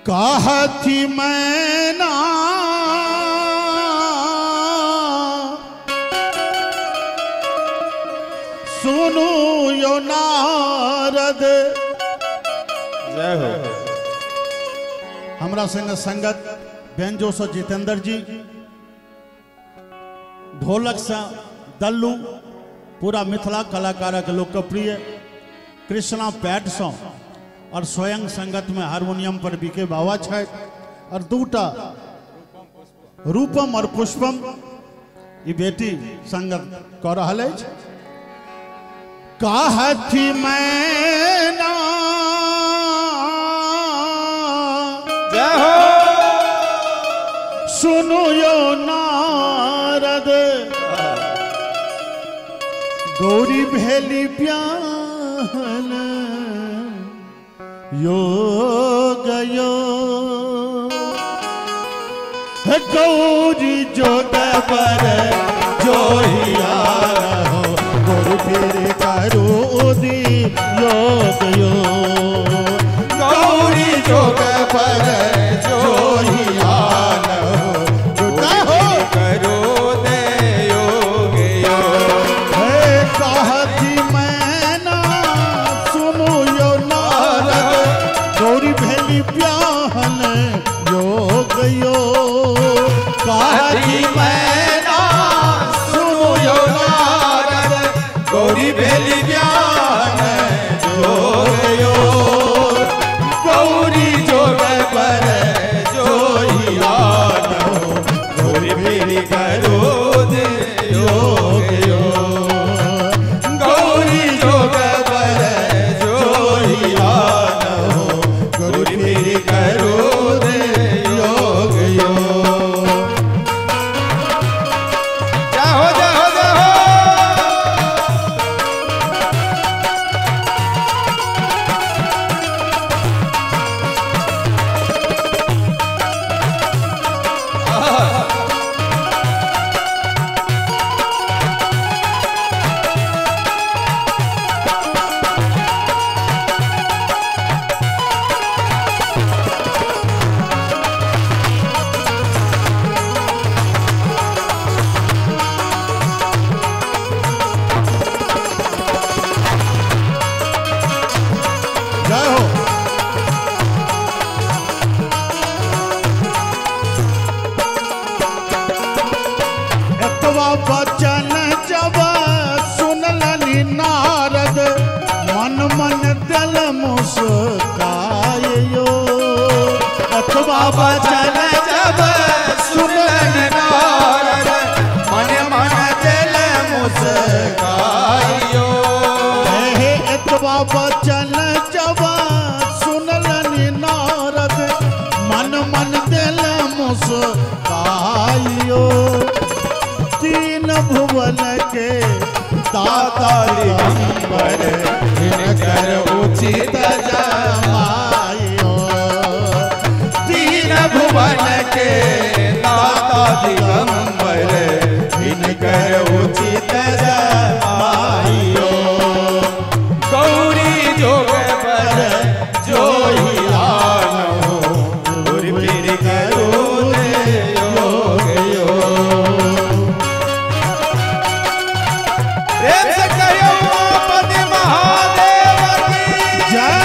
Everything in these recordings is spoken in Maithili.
कहथि मैना सुनु यो नारद। जय हो। हमरा संग संगत व्यंजो से जितेंद्र जी, ढोलक से दल्लू, पूरा मिथिला कलाकारक लोकप्रिय कृष्णा पैट से, और स्वयं संगत में हारमोनियम पर बीके बाबा छथि, और दूटा रूपम और पुष्पम ई बेटी संगत कऽ रहल अछि। कहथि मैना जय हो सुनु यो नारद, गौरी भेली प्याहन योग यो, गौरी जोग पर जोहिया हो, गौरी फिर करो दी योग यो, गौरी जोग पर जोहिया हो, करो दे योग यो। कहथि मैना सुनु यो नारद, गौरी भेली प्याहन योग यो, कहथि मैना सुनु यो नारद, गौरी भेली प्याहन योग यो, गौरी जोग पर जोहिया हो, गौरी भेली करो दे योग यो, गौरी जोग पर जोहिया हो, गौरी भेली करो दे योग यो। जय हो जय हो जय हो। जय हो। एतवा वचन जब सुनलनि नारद, मन मन दिल मुस्काय यो, एतवा वचन जब सुनलनि नारद, मन मन दिल मुस्कायो। हे एतवा वचन जब सुनलनि नारद, मन मन दिल मुस्कायो, तीन भुवन के दाता दिगंबर, कर उचित जमायो, तीन भुवन के दाता दिगंबर, कर उचित जमायो, गौरी जोग पर जोहिया हो, गौरी फिर करो दे योग यो। प्रेम से कहियो उमापति महादेव की जय।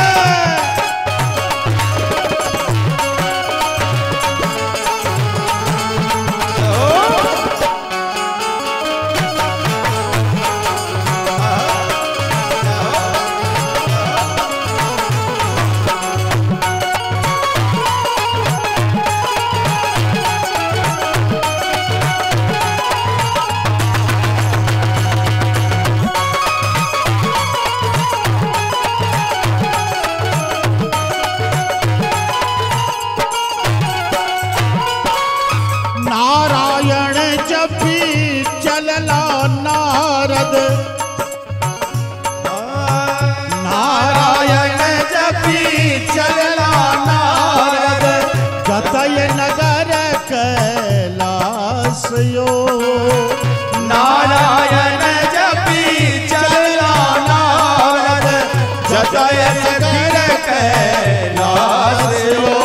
नारायण जपी चलला नारद, नारायण जपी चलला नारद, जतय नगर कैलास यो, नारायण जपी चलला नारद, जतय नगर कैलास यो।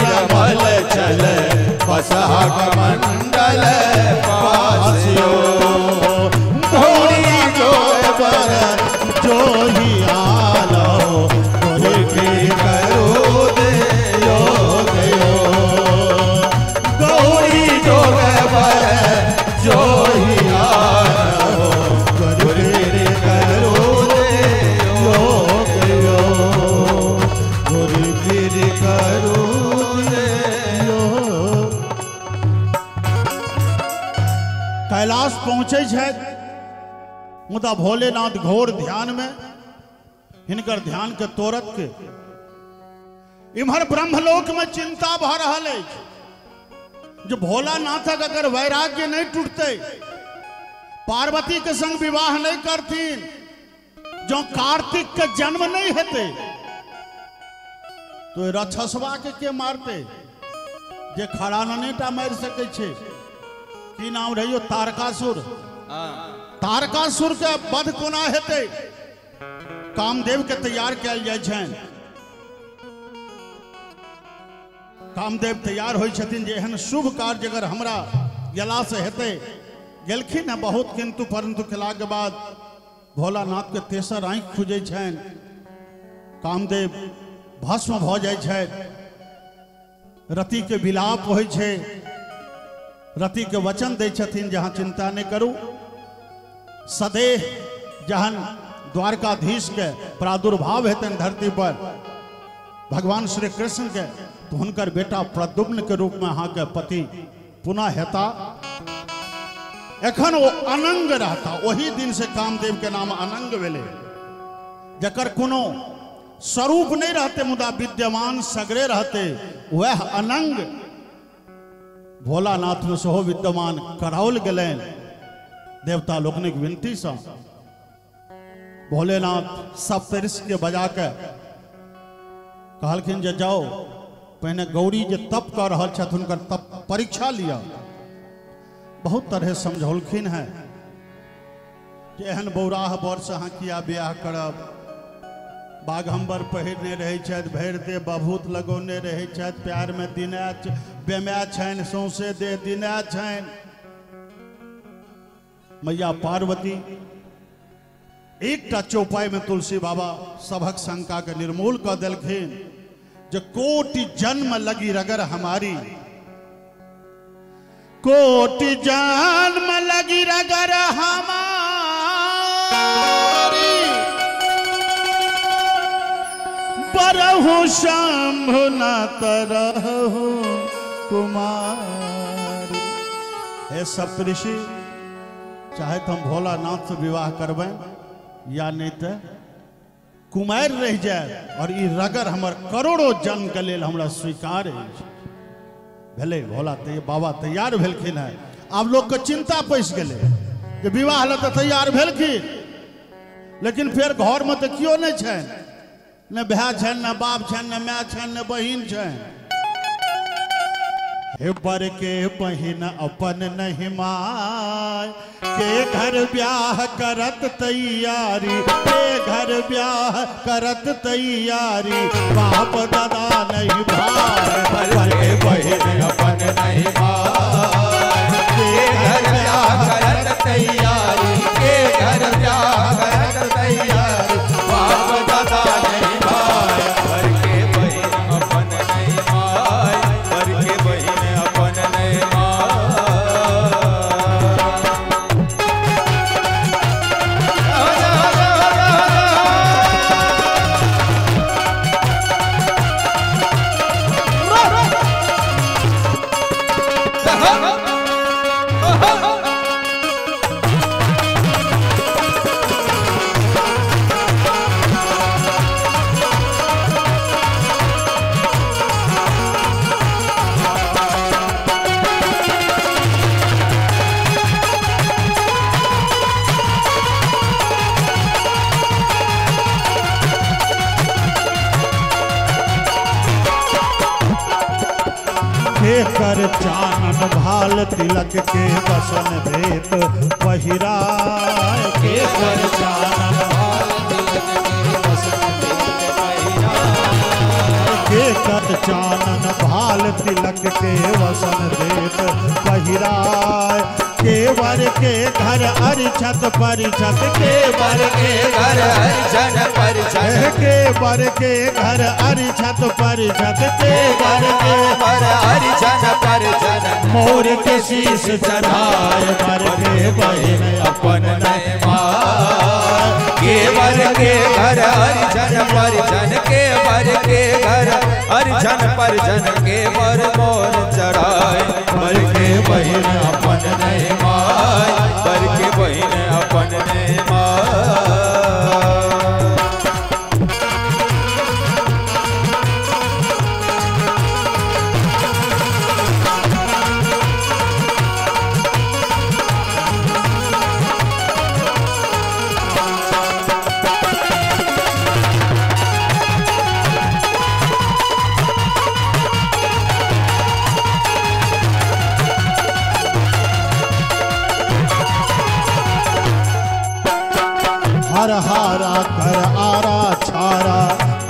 निरमल चल बसहा कमंडल पासियो। गौरी जोग बर जोहि आलो गुरु करो दे योग यो। गौरी जोग बर जोहि आलो गुरु करो दे योग यो। गुरु करो दे योग। कैलाश पहुँचे छथि मुदा भोलेनाथ घोर ध्यान में, हिनकर ध्यान के तोड़त के इम्हर ब्रह्मलोक में चिंता भ रहल अछि जो भोलानाथक अगर वैराग्य नहीं टूटते, पार्वती के संग विवाह नहीं करथिन, जो कार्तिक के जन्म नहीं हेतै तो राक्षसवा के मारते जे खड़ानने टा मारि सकै छै। की नाम रहियो? तारकासुर। तारकासुर के वध कोना हेतै? कामदेव के तैयार कयल जाइ छनि। कामदेव तैयार होइ छथिन जे एहन शुभ कार्य अगर हमरा गेला से हेतै। गेलखिन है बहुत किंतु परंतु केलाके बाद भोलानाथ के तेसर आँखि खुजै छनि। कामदेव भस्म भऽ जाइ छथि। रति के विलाप होइ छै। रति के वचन दै छथिन जे अहाँ चिंता नहि करू, सदेह जहन द्वारकाधीश के प्रादुर्भाव हेतनि धरती पर भगवान श्री कृष्ण के, तो हुनकर बेटा प्रद्युम्न के रूप में अहाँके पति पुनः हेता। एखन ओ अनंग रहता। ओही दिन से कामदेव के नाम अनंग भेलै, जकर कोनो स्वरूप नहीं रहते मुदा विद्यमान सगरे रहते, वह अनंग भोलानाथ में सेहो विद्यमान कराओल गेलनि देवता लोकनिक विनती सँ। भोलेनाथ सप्तऋषि के बजा के कहलखिन जे जाओ पहिने गौरी जे तप कर रहल छथि हुनकर तप परीक्षा लिअ। बहुत तरह समझौलखिन हैं जे एहन बौराह बर से अहाँ किया ब्याह करब, बाघम्बर पहिरने रहै छथि, भरि देह बभूत लगौने रहै छथि, प्यार में दिना बेमाय छनि, सौंसे देह दिना छनि। मैया पार्वती एकटा चौपाई में तुलसी बाबा सभक शंका के निर्मूल कऽ देलखिन जे कोटि जन्म लगी रगर हमारी, कोटि जन्म लगी रगर हमारी, बरहु शंभु न तरहु कुमारी। हे सप्तऋषि, चाहे तो हम भोलानाथ से विवाह करबै या नहीं तो कुमार रह जाए और ई रगर हमर करोड़ों जन्म के लेल हमरा स्वीकार अछि। भेलै भोला बाबा तैयार भेलखिन हैं। आब लोग के चिंता पैस गेलै जे विवाह लए तऽ तैयार भेलखिन, लेकिन फेर घर में तऽ केओ नहि छनि, ने भाय छनि, ने बाप छनि, ने my छनि, ने बहिन छनि। हे बर के बहिन अपन नहीं my, के घर ब्याह करत तैयारी, के घर ब्याह करत तैयारी, बाप दादा नहीं भाई। बर के बहिन अपन नहीं my, के घर ब्याह करत तैयारी, के घर ब्याह करत तैयारी, बाप दादा नहीं भाई। बर के बहिन अपन नहीं my, बर के बहिन अपन नहीं my. कर चानन भाल तिलक के बसन भेद पहिराय, के कर चानन भाल तिलक के बसन भेद पहिराय, के कर चानन भाल तिलक के वसन देत पहिराय। के वर के घर अरिछत परिछत, के वर के घर अरिछत परिछत, के वर के घर अरिछत परिछत, के वर के घर अरिछत परिछत, मोर के शीश चढ़ाए वर के बहिन अपन नहीं माय। के वर के घर अरिछन परिछन, के वर के घर अरिछन परिछन, के वर मोर चढ़ाए वर के बहिन अपन नहीं माय, वर के बहिन अपन नहीं माय। हर हारा कर आरा छारा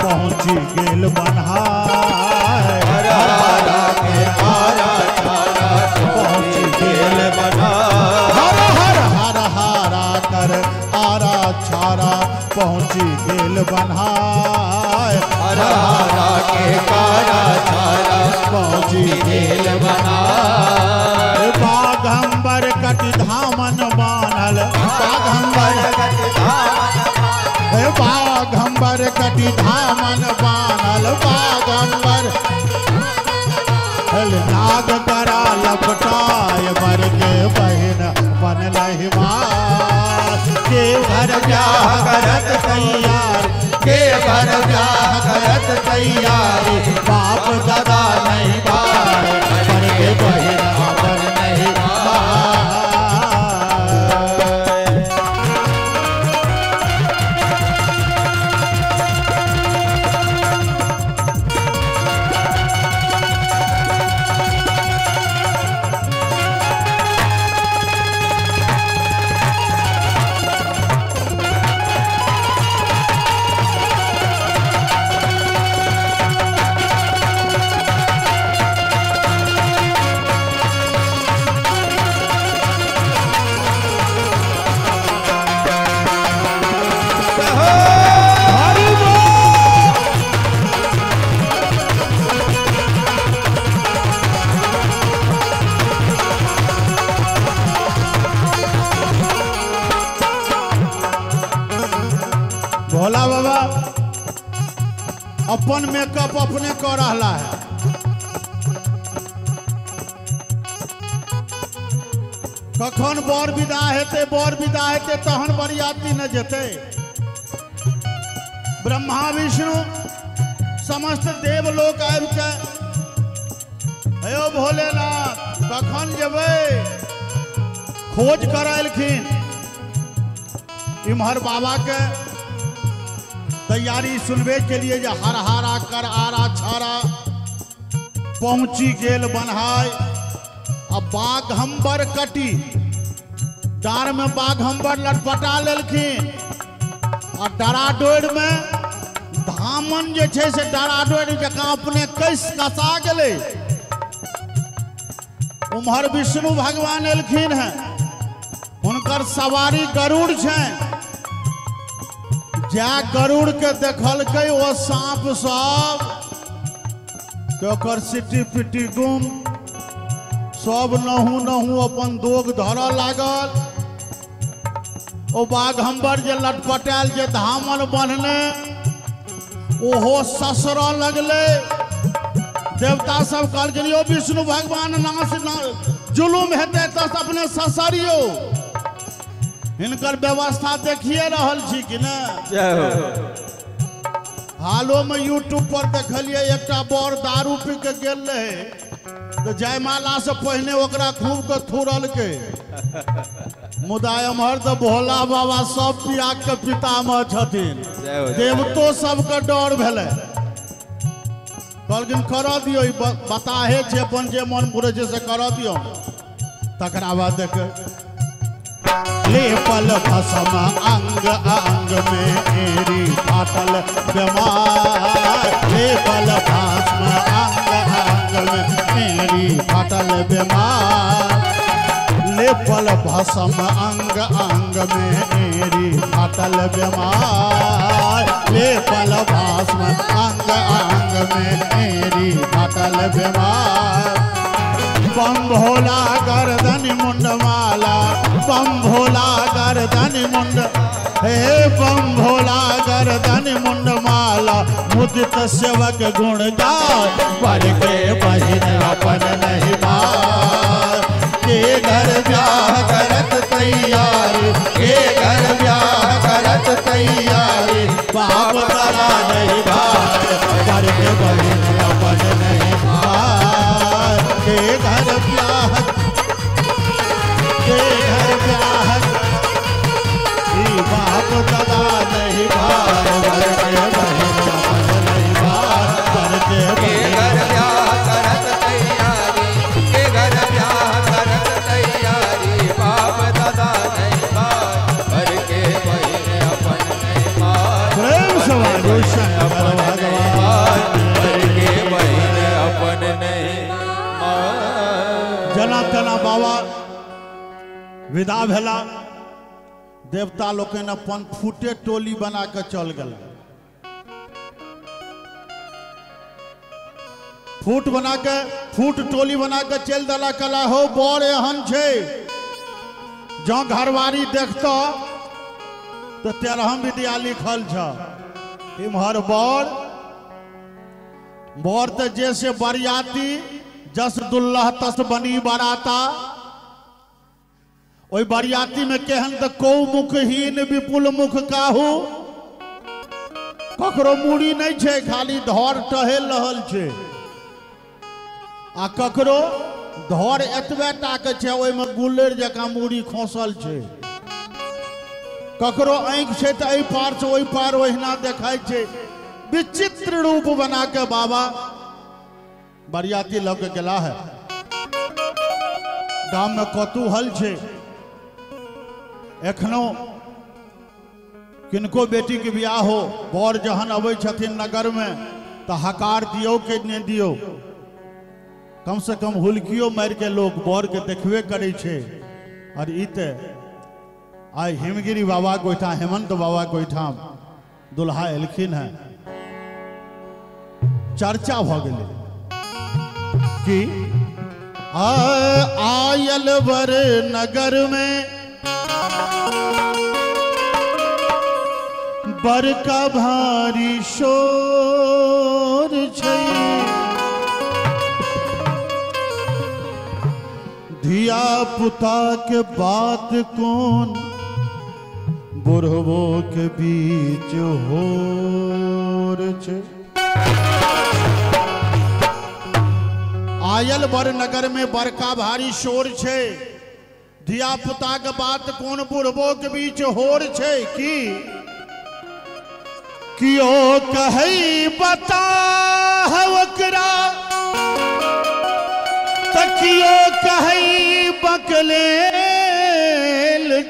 पहुँची गेल बन्हाय। हर हारा के आरा छारा पहुँची गेल बन्हाय। हर हर हर हारा कर आरा छारा पहुँची गेल बन्हाय। हर हारा के आरा छारा पहुँची गेल बन्हाय। बाघम्बर कट धामन बान्हल, बाघम्बर कट धामन, बाघम्बर कटि धामन बान्हल, बाघम्बर नाग करा लपटाय वर के बहिन बनलहि माय। के घर ब्याह करत तैयार, के घर ब्याह करत तैयारी, बाप दादा नहीं भाई वर के बहिन अपन नहीं माय। भोला बाबा अपन मेकअप अपने कर रहा है। कखन बर विदा हेतै, बर विदा हेतै तहन बरियाती न जेतै। ब्रह्मा विष्णु समस्त देवलोक आबि के हे भोलेनाथ कखन जेबै खोज कर एलखिन। इम्हर बाबा के तैयारी सुनबे के लिए जे हर हारा कर आरा छारा पहुंची गेल बन्हाय। आ बाघम्बर कटी डार में बाघम्बर लटपटा लेलखिन आ डराडोरि में धामन जे छै से डराडोरि जकाँ अपने कस कसा गेलै। उम्हर विष्णु भगवान एलखिन हैं, हुनकर सवारी गरुड़ छनि। जा गरुड़ के देखलकै ओ सांप सब के ओकर सिटी पिटी गुम, सब नहु नहु अपन दोग धरऽ लागल। ओ बाघम्बर जे लटपटायल जे धामन बन्हने ओहो ससरऽ लगलै। देवता सब कहलखिन यौ विष्णु भगवान नाश ना जुलुम हेतै तऽ अपने ससरियौ। हिनकर व्यवस्था देखिए रहल छी कि ने। हालो में यूट्यूब पर देखलिए एकटा बर दारू पी के गेल रहे तो जयमाला से पहिने ओकरा खूब के थुरलकै। मुदा एम्हर तो भोला बाबा सब पिया के पितामह छथिन, देवतो सबके डर भेलै। कहलखिन करऽ दियौ, बताहे छै अपन जे मन बुरै छै से करऽ दियौ। तकरा बाद देख लेपल भस्म अंग अंग में एरी फाटल बीमार, लेपल भस्म अंग अंग में एरी फाटल बीमार, लेपल भस्म अंग अंग में एरी फाटल बीमार, लेपल भस्म अंग अंग में एरी फाटल बीमार। बम भोला गर्दन मुंड माला, बम भोला गर्दन मुंड, हे बम भोला गर्दन मुंड माला, मुदित सेवक गुण गाय, वर के बहिन अपन नहीं मार, के घर ब्याह करत तैयारी, के घर ब्याह करत तैयारी, बाप दादा नहीं भार, वर के बहिन अपन नहीं मार, के घर ब्याह, के घर ब्याह, बाप दादा नहीं भार, वर के बहिन अपन नहीं भार, वर के घर ब्याह करत तैयारी, के घर ब्याह करत तैयारी, बाप दादा नहीं भार, वर के बहिन अपन नहीं भार। प्रेम से बोलो शंकर भगवान, वर के बहिन अपन नहीं मार। जना तना बाबा विदा भेला, देवता लोकनि अपन फूटे टोली बना के चल गेल। फूट बना के, फूट टोली बना के चल देला। कला हो बड़ एहन छै, जँ घरवारी देखत तो 13 विद्या लिखल छ। इम्हर बड़ बड़ तो जैसे बरियाती जस दुल्लह तस बनी बराता। ओहि बरियाती में केहन तो कौ मुखहीन विपुल मुख काहू, ककरो मूड़ी नहीं छै, खाली धर टहल रहल छै, आ ककरो धर एतबे टा के छै, ओहिमे गुल्लर जकाँ मूड़ी खोसल छै। ककरो आँखि छै तऽ एहि पार से ओहि पार ओहिना देखाइ छै। विचित्र रूप बना के बाबा बरियाती लऽ के गेला है। गाम में कौतूहल छै, एखनो किनको बेटी के बियाह हो, बर जहन अबै छथिन नगर में तऽ हकार दियौ के नहि दियौ, कम से कम हुलकियो मारि के लोग बर के देखबे करै छै। और ई तऽ आइ हिमगिरी बाबा के ओहिठाम, हेमंत बाबा के ओहिठाम दुल्हा एलखिन हैं, चर्चा भऽ गेलै कि आयल बर नगर में बड़का भारी शोर छै, धिया पुता के बात कोन बुढ़बो के बीच होर छै। आयल बर नगर में बड़का भारी शोर छै, धिया पुता के बात कोन बुढ़बो के बीच होर छै। की कियो कहै बता है ओकरा, त कियो कहै बकलेल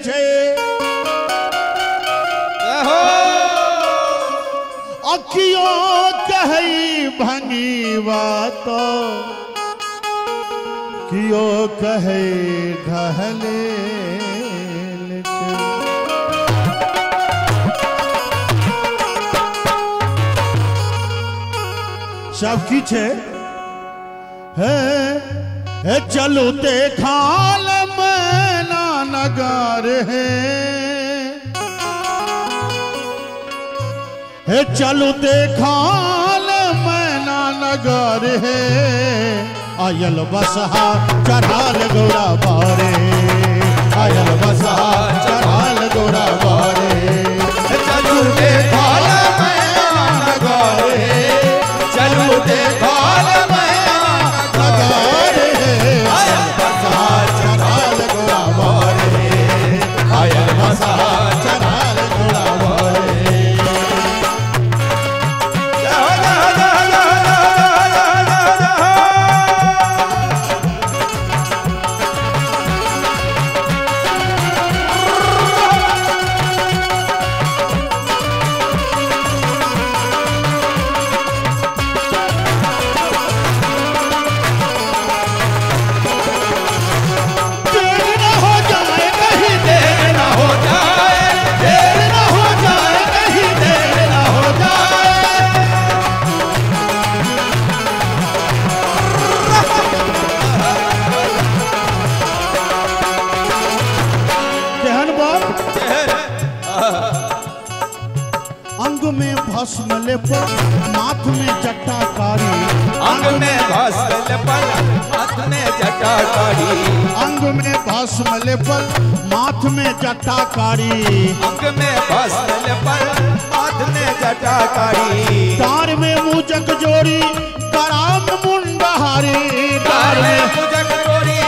छै, आ कियो कहै भंगीवा तो कियो कहै ढहलेल छै। सब की छै हे हे चलो देखाल मैना नगर है, हे चलो देखाल मैना नगर है, आयल बसहा चढ़ाल गौरा बारे, आयल बसहा चढ़ाल गौरा बारे, चलो देखाल मैना नगर है, चलो देखाल मैना नगर है, आयल बसहा चढ़ाल गौरा बारे, आयल बसहा चढ़ाल गौरा बारे। भस्म लेपल माथ में जटा कारी। अंग में भस्म लेपल माथ में जटा कारी। अंग में भस्म लेपल माथ में जटा कारी। अंग में भस्म लेपल माथ में जटा कारी। तार में मुजक जोड़ी कराम मुंडहारी। तार में मुजक जोड़ी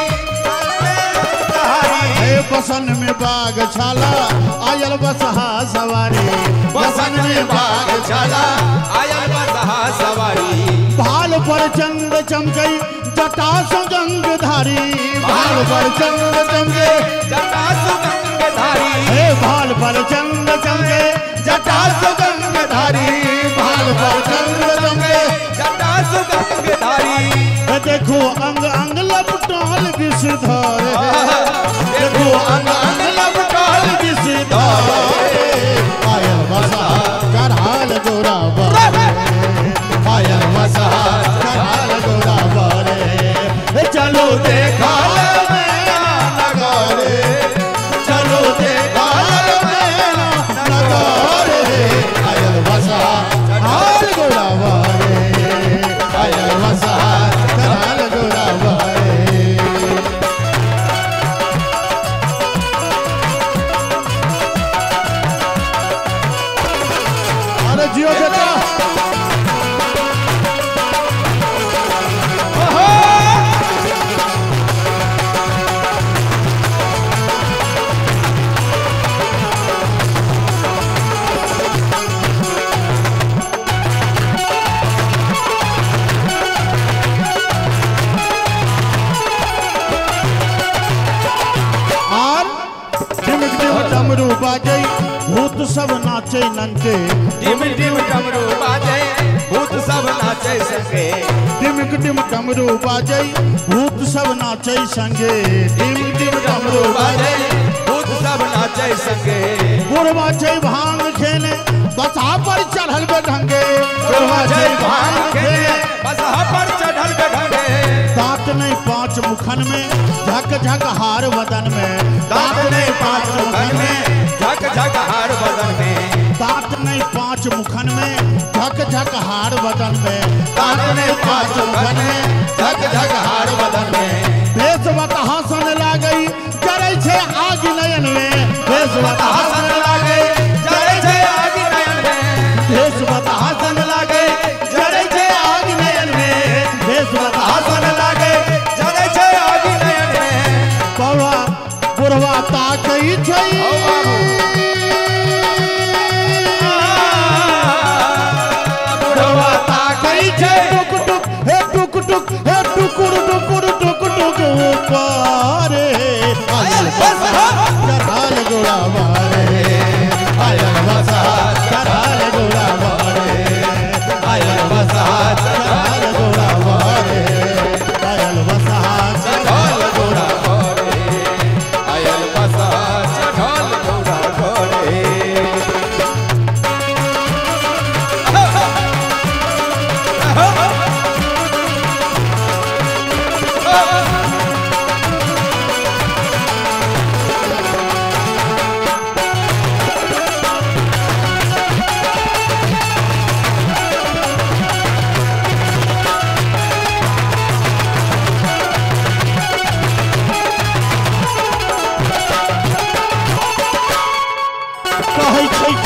हे बसन में बाग छाला आयल बसहा सवारी। बसन में बाग छाला आयल बसहा सवारी। भाल पर चंद चमकई जटा सुगंध धारी। भाल पर चंद चमके जटा सुगंध धारी। हे भाल पर चंद चमके जटा सुगंध धारी। भाल पर चंद चमके जटा सुगंध धारी। देखो अंग अंग लपटाल विषधर। देखो अंग अंग लपटाल विषधर। आयल बसा चढ़ाल गोरा बारे। आयल बसा चढ़ाल गोरा बारे। चलो देखाल मेला नगारे। चलो देखाल मेला नगारे। आयल बसा चढ़ाल गोरा बारे। आयल बसा चढ़ाल गोरा बारे। अरे जियो बेटा। डमरू बाजे भूत सब नाचे नंगे। डिम डिम डमरू बाजे भूत सब नाचे संगे। डिम डिम डमरू बाजे भूत सब नाचे संगे। डिम डिम डमरू बाजे भूत सब नाचे संगे। बुढ़वा छै भांग खेने बसहा पर चढ़ल बेढंगे। बुढ़वा छै भांग खेने बसहा पर चढ़ल बेढंगे। दांत नहीं पांच मुखन में झक झक हार बदन में। दांत नहीं पांच मुखन में झक झक हार बदन में। दांत नहीं पांच मुखन में झक झक हार बदन में। दांत नहीं पांच मुखन में झक झक हार बदन में। भेषवत हसन लागई जरै छे आग नयन में। भेषवत हसन लागे जरै छे आग नयन में। भेषवत हसन लागे जरै छे आग नयन में। भेषवत हसन लागे जरै छे आग नयन में। बौआ बुढ़वा ताकै छै। बुढ़वा ताकै छै। टुक टुक हे टुक टुक हे टुकुर टुकुर टुक टुक ऊपर। आयल बसहा चढ़ाल गोरा बारे। आयल बसहा चढ़ाल गोरा बारे। आयल बसहा चढ़ाल गोरा बारे। आयल बसहा चढ़ाल गोरा बारे। आयल बसहा चढ़ाल गोरा बारे।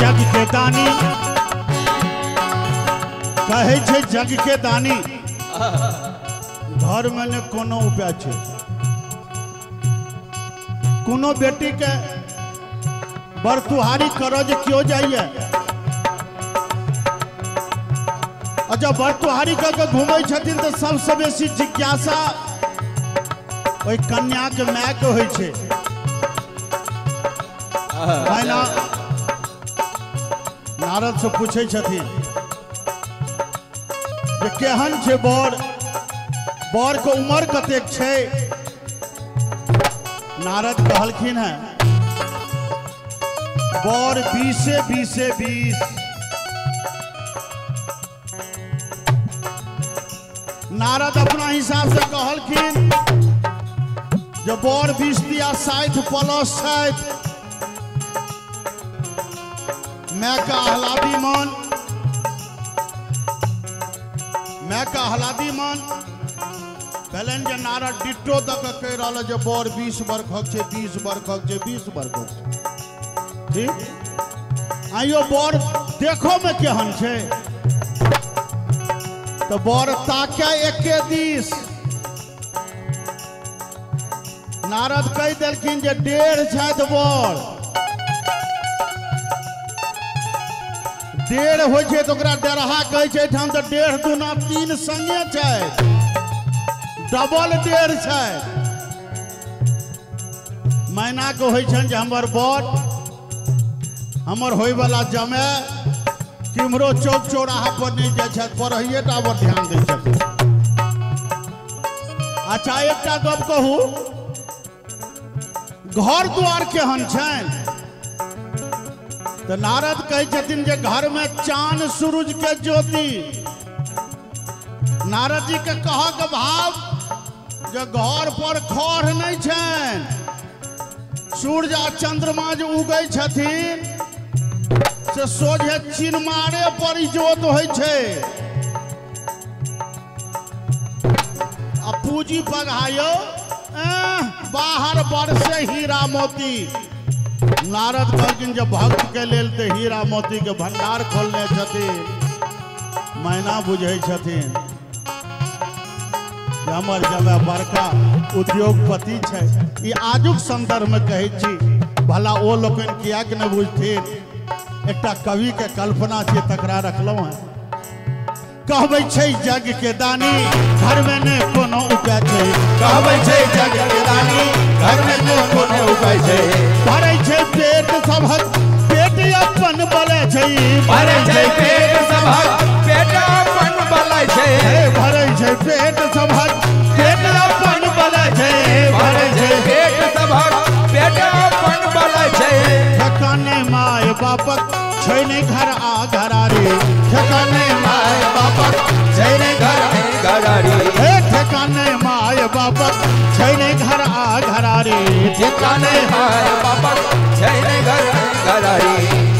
जग के दानी कहै छै जग के दानी घर में ने कोनो उपाय छै। कोनो बेटी के बरतुहारी करो जे क्यों जाइए। और जब बरतुहारी करके घूमै छथिन तो सबसे बेसी जिज्ञासा ओहि कन्या के my के होइ छै। नारद से पूछे छथिन जे केहन छै बर, बर के उम्र कतेक छै। नारद कहलखिन है बर 20 20 20। नारद अपना हिसाब से कहलखिन जे बर 20 दिया 60 प्लस 60। मैं का आह्लादी मन My के आह्लादी मन भेलनि जे नारद डिट्टो दऽ कऽ कहि रहल जे बर 20 बरखक छै, 20 बरखक छै, 20 बरखक छै। ठीक आइयो बर देखो में केहन छै, तऽ बर ताके एके दिस। नारद कहि देलखिन जे 1.5 छथि बर, 1.5 होइ छै तऽ ओकरा डेढ़हा कहै छै, एहिठाम तऽ 1.5 दूना 3 संगे छै, डबल 1.5 छै। मैना के होइ छनि जे हमर बर, हमर होइवला जमाय किम्हरो चौक चौराहा पर नहि जाइ छथि, पढ़ैये टा पर ध्यान दै छथिन। अच्छा एकटा गप कहू, घर द्वार केहन छनि? तऽ नारद कहै छथिन जे घर में चान सूरज के ज्योति। नारद जी के कहक भाव जे घर पर खर नहीं छनि, सूर्य आ चंद्रमा जे उगै छथिन से सोझे चिनमारे पर इजोत होइ छै। आ पूजी पघायो बाहर बरसे हीरा मोती। नारद कहलखिन जे भक्त के लेल तऽ हीरा मोती के भंडार खोलने छथिन। मैना बुझै छथिन जे हमर जमाय बड़का उद्योगपति छै। ई आजुक संदर्भ में कहै छी, भला ओ लोकनि किएक नहि बुझथिन। एकटा कवि के कल्पना छै तकरा रखलहुँ हेँ। कहबै छै जग के दानी घर में ने कोनो उपाय छै, कहबै छै जग के दानी घर में ने कोनो उपाय छै, भरै छै पेट सभक पेट अपन बलै छै, भरै छै पेट सभक पेट अपन बलै छै, भरै छै पेट सभक पेट अपन बलै छै, भरै छै पेट सभक पेट अपन बलै छै। ठेकाने my बापक छै नहि घर आ घरारी, ठेकाने my बापक छै नहि घर आ घरारी, हे ठेकाने my बापक छै नहि घर आ घरारी, ठेकाने my बापक छै नहि घर आ घरारी।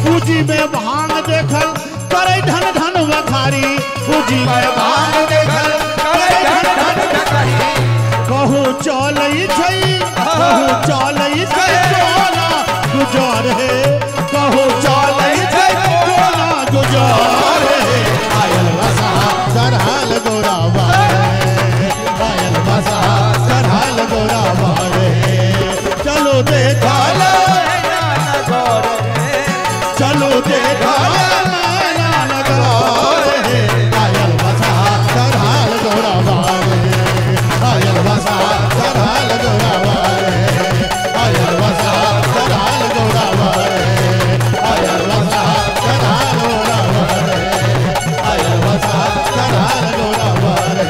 पूजी में भांग देखल करै धन धन वखारी, पूजी में भांग देखल करै धन धन वखारी, कहू चलै छै, कहू चलै छै टोला गुजर हे, कहू चलै छै टोला गुजर हे। आयल बसा चढ़ल गोराबा रे, आयल बसा चढ़ल गोराबा रे, चलो देखल, चलो देखल नगर हे। आयल बसा चढ़ल गोराबा रे, आयल बसा चढ़ल गोराबा रे, आयल बसा चढ़ल गोराबा रे, आयल बसा चढ़ल गोराबा रे, आयल बसा चढ़ल गोराबा रे,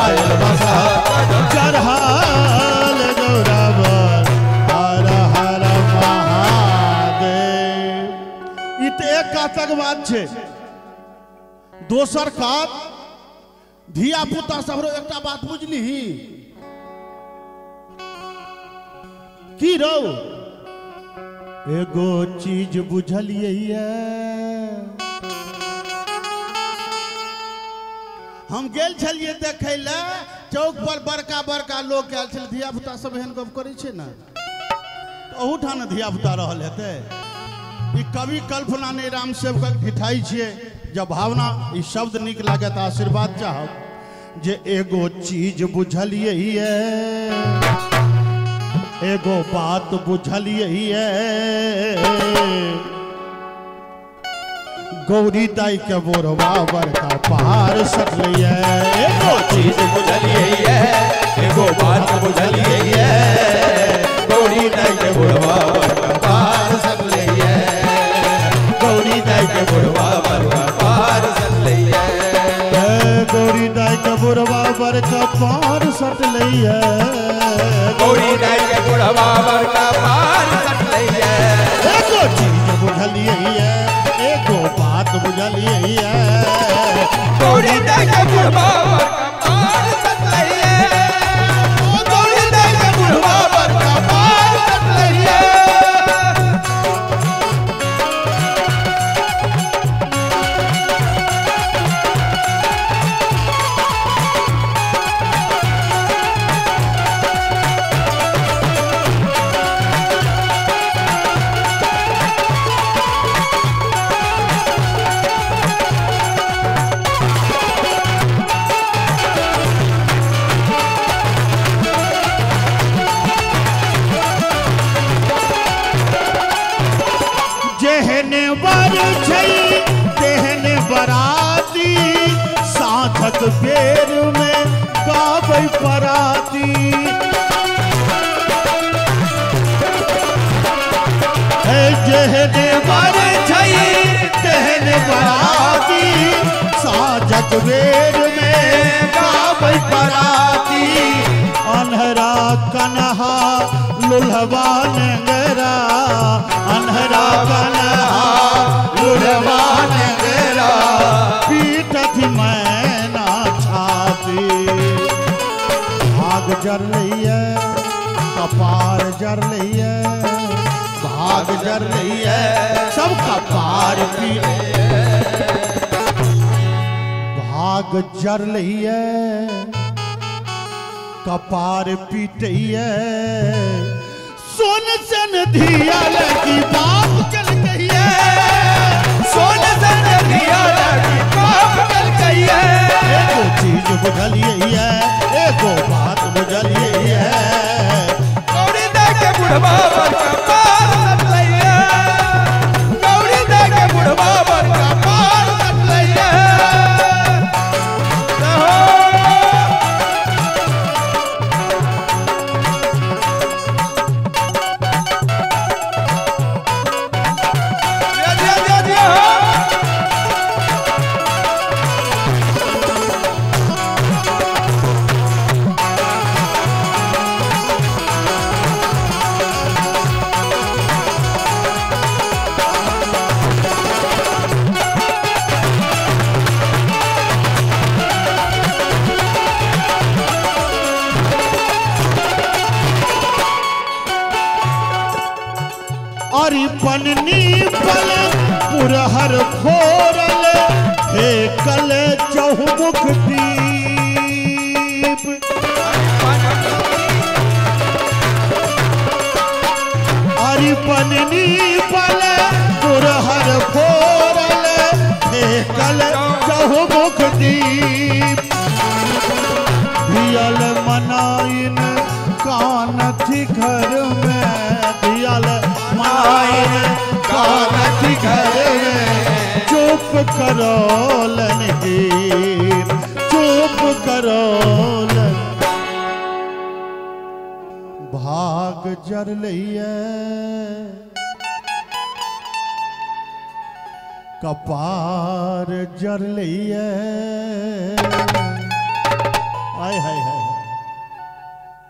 आयल बसा चढ़ल गोराबा। हर हर महादेव। ई तऽ एक कातक बात छै। दोसर कात धिया पुता सब एकटा बात बुझलिही की रौ, एगो चीज बुझलियै, हम गेल छलियै देखै लए चौक पर, बड़का बड़का लोग आयल छलै, धिया पुता सब एहन गप करै छै ने, ओहूठाम ने धिया पुता रहल हेतै। ई कवि कल्पना नहि राम सेवकक ढिठाइ छियै, जब भावना ई शब्द नीक लागत तऽ आशीर्वाद चाहब जे एगो चीज बुझलियै, एगो बात बुझलियै, गौरी दाई के बोरवा बड़का पहाड़ सटलियै, एगो चीज बुझलियै, एगो बात बुझलियै, गौरी दाई के बोरवा बड़का पहाड़ सटलियै, गौरी दाई के बोरवा बड़का पहाड़ सटलियै, गौरी दाई के बोरवा बड़का पहाड़ सटलियै, गौरी दाई के बोरवा बड़का पहाड़ सटलियै। एगो चीज बुझलियै, एगो बात बुझलियै, गौरी दाई के बुढ़वा बड़का पहाड़ सटलियै, गौरी दाई के बुढ़वा बड़का पहाड़ सटलियै। बर छै तेहन बराती, साँझक बेर में गाबै पराती। जेहन बर छै तेहन बराती, साँझक बेर में गाबै पराती। अन्हरा कन्हा लुल्हवा नेंगरा, अन्हरा कन्हा लुल्हवा नेंगरा, पीटथि मैना छाती। भाग जरलैये कपार जरलैये, भाग जरलैये सब कपार पीटे। भाग जरलैये कपार पीटैये, सोन सन धिया लगी बाप चल कहिए, सोन सन धिया लगी बाप चल कहिए। एगो चीज बुझलिए एगो बात बुझलिए, गौरी दे के बुढ़वा बर कपार सटलैये, गौरी दे के बुढ़वा बर कपार सटलैये। अरिपननी पल पुरहर फोरल, फेकल चहुमुख दीप। अरिपननी पल पुरहर फोरल, फेकल चहुमुख दीप। धियल मनाइन कानथि घर में, धियल मनाइन कानथि घर में, चुप करोलन गीत, चुप करोलन। भाग जरलैये कपार जरलैये। आय हाय हाय,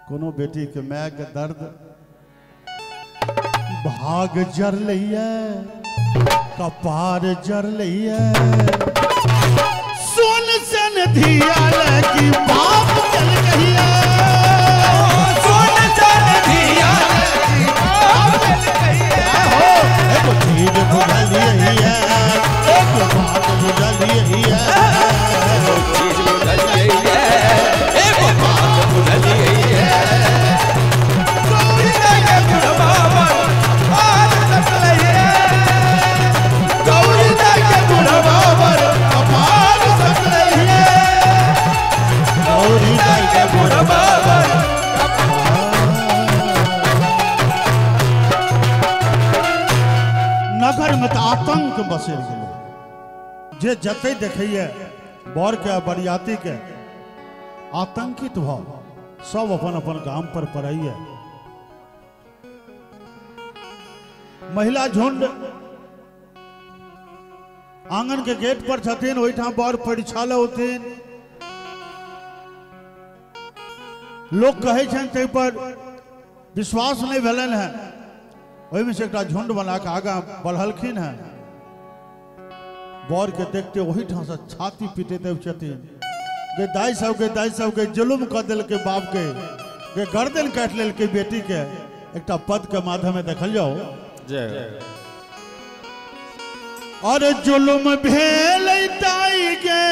कोनो बेटी के my के दर्द। भाग जरलैये कपार जरलैये, सोन सन धिया लगी बाप चल कहिए, सोन सन धिया लगी बाप चल कहिए। एगो चीज बुझलिए एगो बात बुझलिए, एगो चीज बुझलिए एगो बात बुझलिए। गौरी दे के बुढ़वा बर कपार सटलैये, गौरी दे के बुढ़वा बर कपार सटलैये, गौरी दे के बुढ़वा बर। नगर में तो आतंक बसेर गेलै। जे जते देखैए बर के बरियाती के आतंकित भ सब अपन अपन गाम पर पड़ैए। महिला झुंड आंगन के गेट पर छथिन, ओहिठाम बर परीक्षा ले होथिन। लोग कहै छनि ताहि पर विश्वास नहीं भेलनि हैं। ओहिमे से एकटा झुंड बना के आगाँ बढ़लखिन हैं। बर के देखते ओहिठाम से छाती पीटैत छथिन, गे दाई सबके, दाई सबके जुलुम कऽ देलकै बाप के, गे गर्दन काटि लेलकै बेटी के। एकटा पद के माध्यम में देखल जाओ। और जुलुम भेलै दाई गे,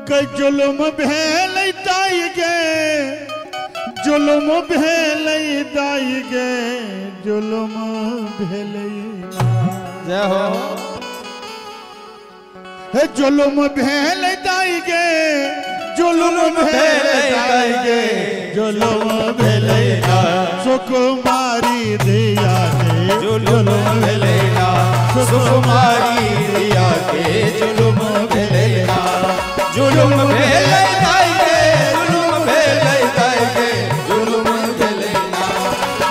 गे जुलुम भेलै दाई गे, जुलुम भेलै दाई गे, जुलुम भेलै। जय हो। हे जुलुम भेलै दाई गे, जुलुम भेलै दाइ गे जुलुम भेलै ना सुकुमारी धिया के जुलुम भेलै ना सुकुमारी धिया के जुलुम भेलै ना जुलुम भेलै दाइ गे जुलुम भेलै दाइ गे जुलुम भेलै ना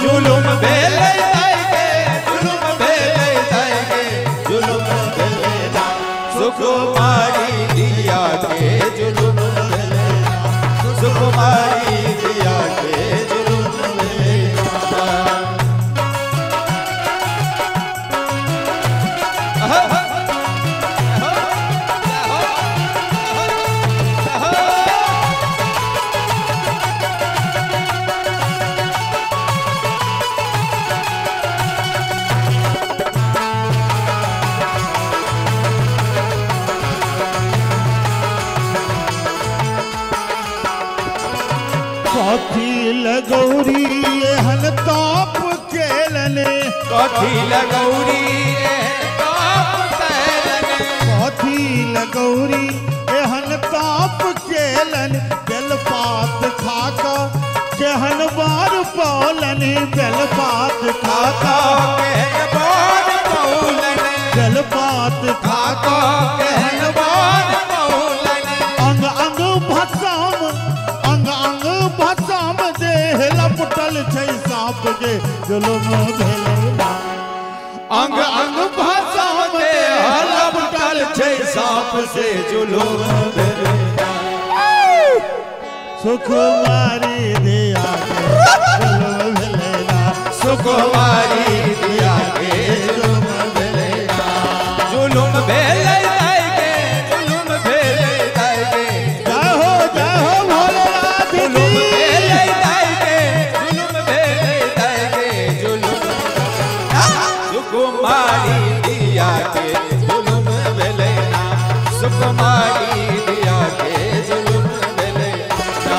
जुलुम भेलै दाइ गे जुलुम भेलै दाइ गे जुलुम भेलै ना सुकुमारी धिया के जुलुम भेलै ना सुकुमारी धिया के जुलुम भेलै ना। कथी लगौरी एहन ताप केलनि कथी लगौरी एहन ताप केलनि कथी लगौरी एहन ताप केलनि बेलपात खाकऽ केहन बार पौलनि बेलपात खाकऽ केहन बार पौलनि बेलपात खाकऽ केहन बार पौलनि अंग अंग भसम अंग अंग भसम देह लपटल छै साँप गे जुलुम भेलै ना अंग अंग भसम देह लपटल छै साँप से जुलुम भेलै ना सुकुमारी धिया के जुलुम भेलै ना सुकुमारी धिया के जुलुम भेलै ना जुलुम भेलै दाइ गे जुलुम भेलै दाइ गे जय हो भोलेनाथ जुलुम की। भेलै दाइ गे जुलुम भेलै दाइ गे जुलुम सुकुमारी धिया के जुलुम भेलै ना सुकुमारी धिया के जुलुम भेलै ना।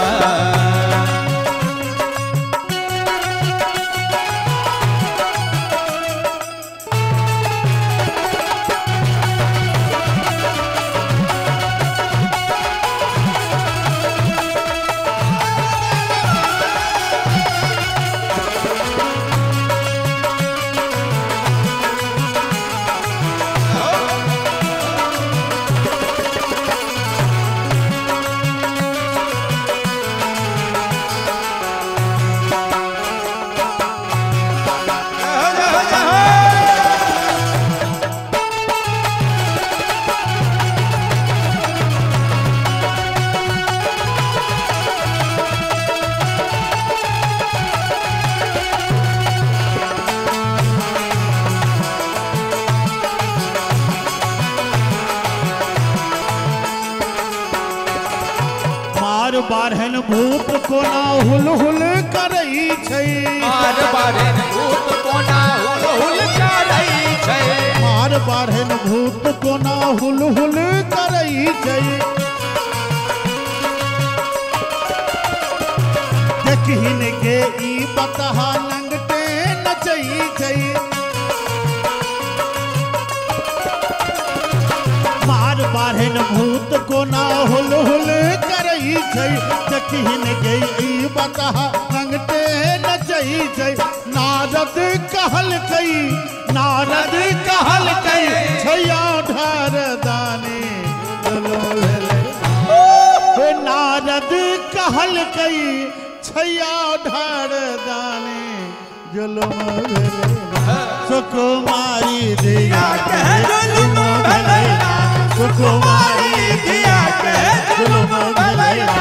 मार बारहन भूत कोना हुल हुल करै छै मार बारहन भूत कोना हुल हुल करै छै मार बारहन भूत कोना हुल हुल करै छै देखहिन के ई बतहा नंगटे नचै छै मार बारहन भूत कोना हुल हुल करै छै देखहिन के ई बतहा नंगटे नचै छै नारद कहलकै नारद कहलकै छैया ढार दानी नारद कहलकै छैया ढार दानी जुलुम भेलै सुकुमारी धिया के जुलुम भेलै ना सुकुमारी धिया के जुलुम भेलै ना।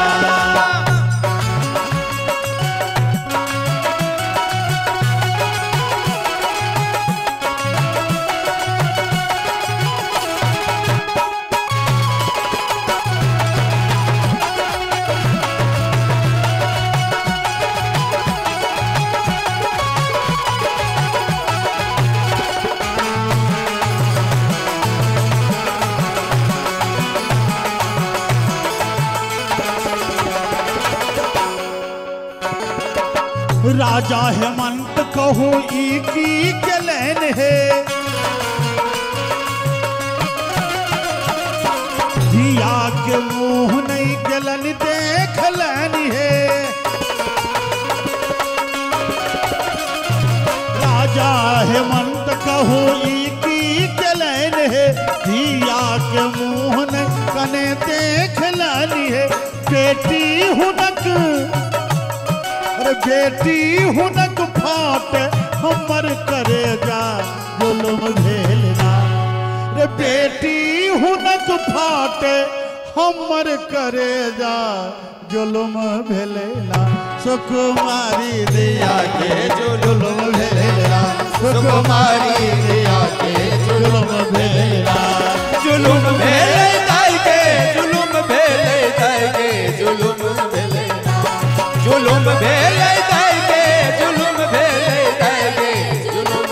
राजा हेमंत कहू ई की केलनि हे, धिया के मुँह नहीं केलनि देखलनि हे। राजा हेमंत कहू ई की केलनि हे, धिया के मुँह ने कने देखलनि हे। बेटी हुनक, अरे बेटी हुनक फाट हमर करेजा जुलुम भेल ना। रे बेटी हुनक फाट हमर करेजा जुलुम भेल ना। सुकुमारी दिया के जुलुम भेल ना, सुकुमारी दिया के जुलुम भेल ना। जुलुम भेल दाई के, जुलुम भेल दाई के, जुलुम भेल, जुलुम भेल दाई के, जुलुम भेल दाई के, जुलुम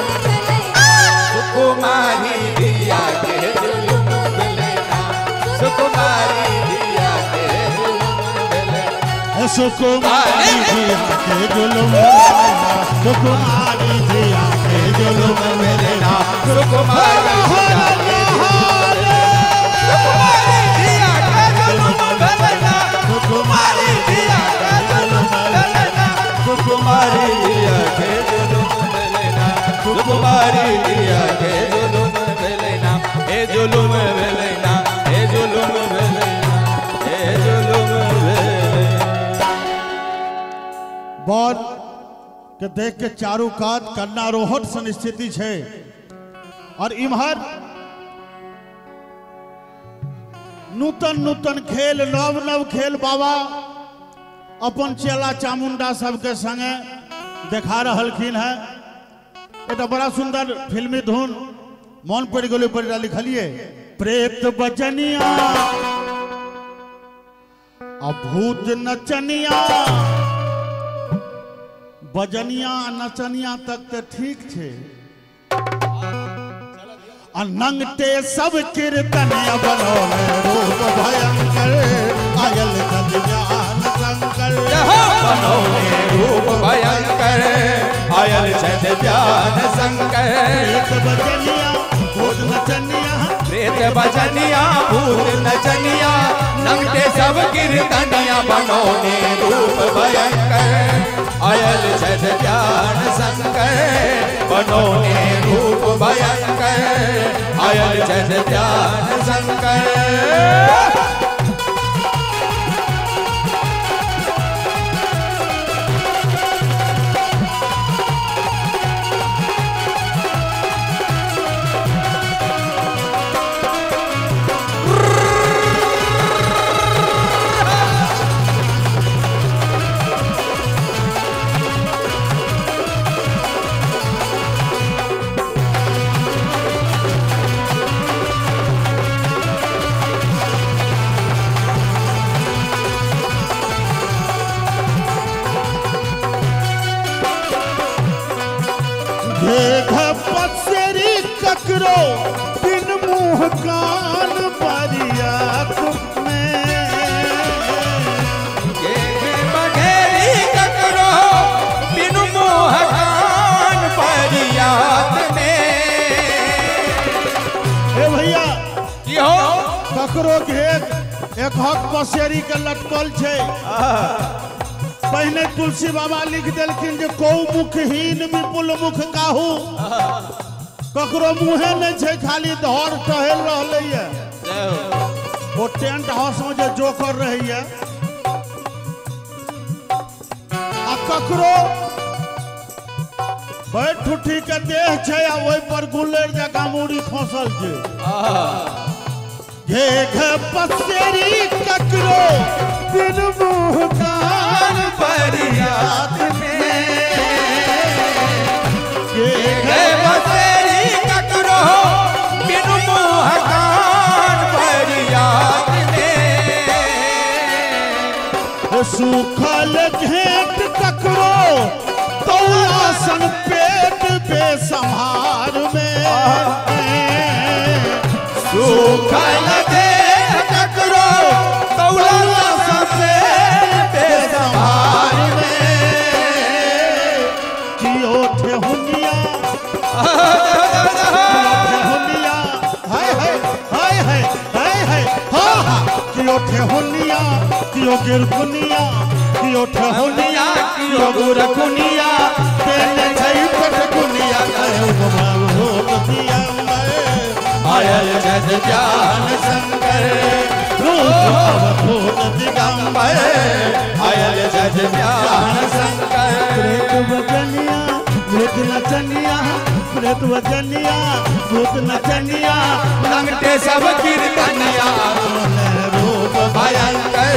सुकुमारी दिया के जुलुम भेल ना, सुकुमारी दिया के जुलुम भेल, सुकुमारी दिया के जुलुम भेल ना, सुकुमारी दिया के जुलुम भेल ना, सुकुमारी दिया के जुलुम भेल ना, सुकुमारी दिया के जुलुम भेल ना, सुकुमारी दिया के जुलुम भेल ना, सुकुमारी दिया के जुलुम भेल ना, हे जुलुम भेल ना, हे जुलुम भेल ना, हे जुलुम भेल। बर के देख के चारू कात कन्नारोहट सन स्थिति छै और इम्हर नूतन नूतन खेल, नव नव खेल बाबा अपन चेला चामुंडा सबके संगे देखा रहलखिन है। एक बड़ा सुंदर फिल्मी धुन मन पड़ गेलै पर लिखलिए, प्रेत बजनिया आ भूत नचनिया। बजनिया नचनिया तक तो ठीक छे, आ नंगटे सब कीर्तनिया बनौले रूप भयंकर आयल ज्ञान शंकर। बनौले रूप भयंकर आयल ज्ञान शंकर। प्रेत बजनिया भूत नचनिया, प्रेत बजनिया भूत नचनिया, नंगटे सब कीर्तनिया बनौले रूप भयंकर आयल ज्ञान शंकर। बनौले रूप भयंकर आयल ज्ञान शंकर। ककरो बिन मुँह कान बरियात में, बघेरी ककरो बिन मुँह कान बरियात में। ए भैया की हो ककरो घेर एक हक पसेरी के लटकल छै। पहले तुलसी बाबा लिख देलखिन जे कौ मुखहीन विपुल मुख काहू, ककरो मुँहे नहीं छै, खाली धर टहल रहलै। वो टेंट हाउस में जे जोकर रहैया आ ककरो बैठ उठी के देह छै आ ओहि पर गुलेर जकाँ मूड़ी खोसल छै। घेघ पसेरी ककरो बिन मुँह कान बरियात में, घेघ पसेरी ककरो बिन मुँह कान बरियात में। सूखल घेंट ककरो तौला सन पेट बेसम्हार में, सूखल घेंट ककरो तौला सन पेट बेसम्हार में। कियो ठेहुनिया, ठेहुनिया हाय हाय हाय हाय हाय हाय हा हा, कियो ठेहुनिया कियो गिरकुनिया कियो ठेहुनिया कियो गुरकुनिया तेने छै पेटकुनिया भूत दिगंबर आयल जग ज्ञान शंकर रूप भूत दिगंबर आयल जग ज्ञान शंकर। प्रेत वजनिया भूत नचनिया प्रेत वजनिया भूत नचनिया लंगटे सब कीर्तनिया रूप भयंकर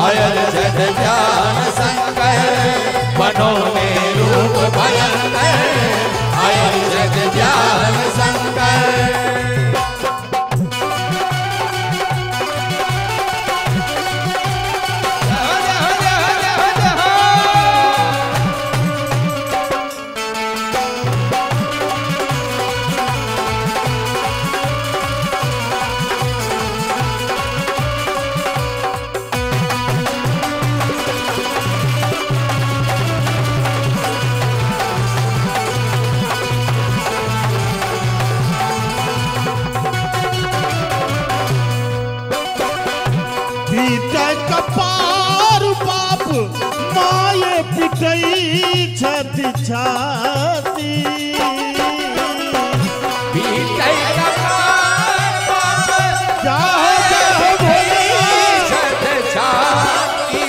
आयल जग ज्ञान शंकर बनोने रूप भयंकर आयल जग ज्ञान शंकर। कपार बाप माये पिटई छति छाती पिटई कपार बाप जाहो जाहो भोले छति छाती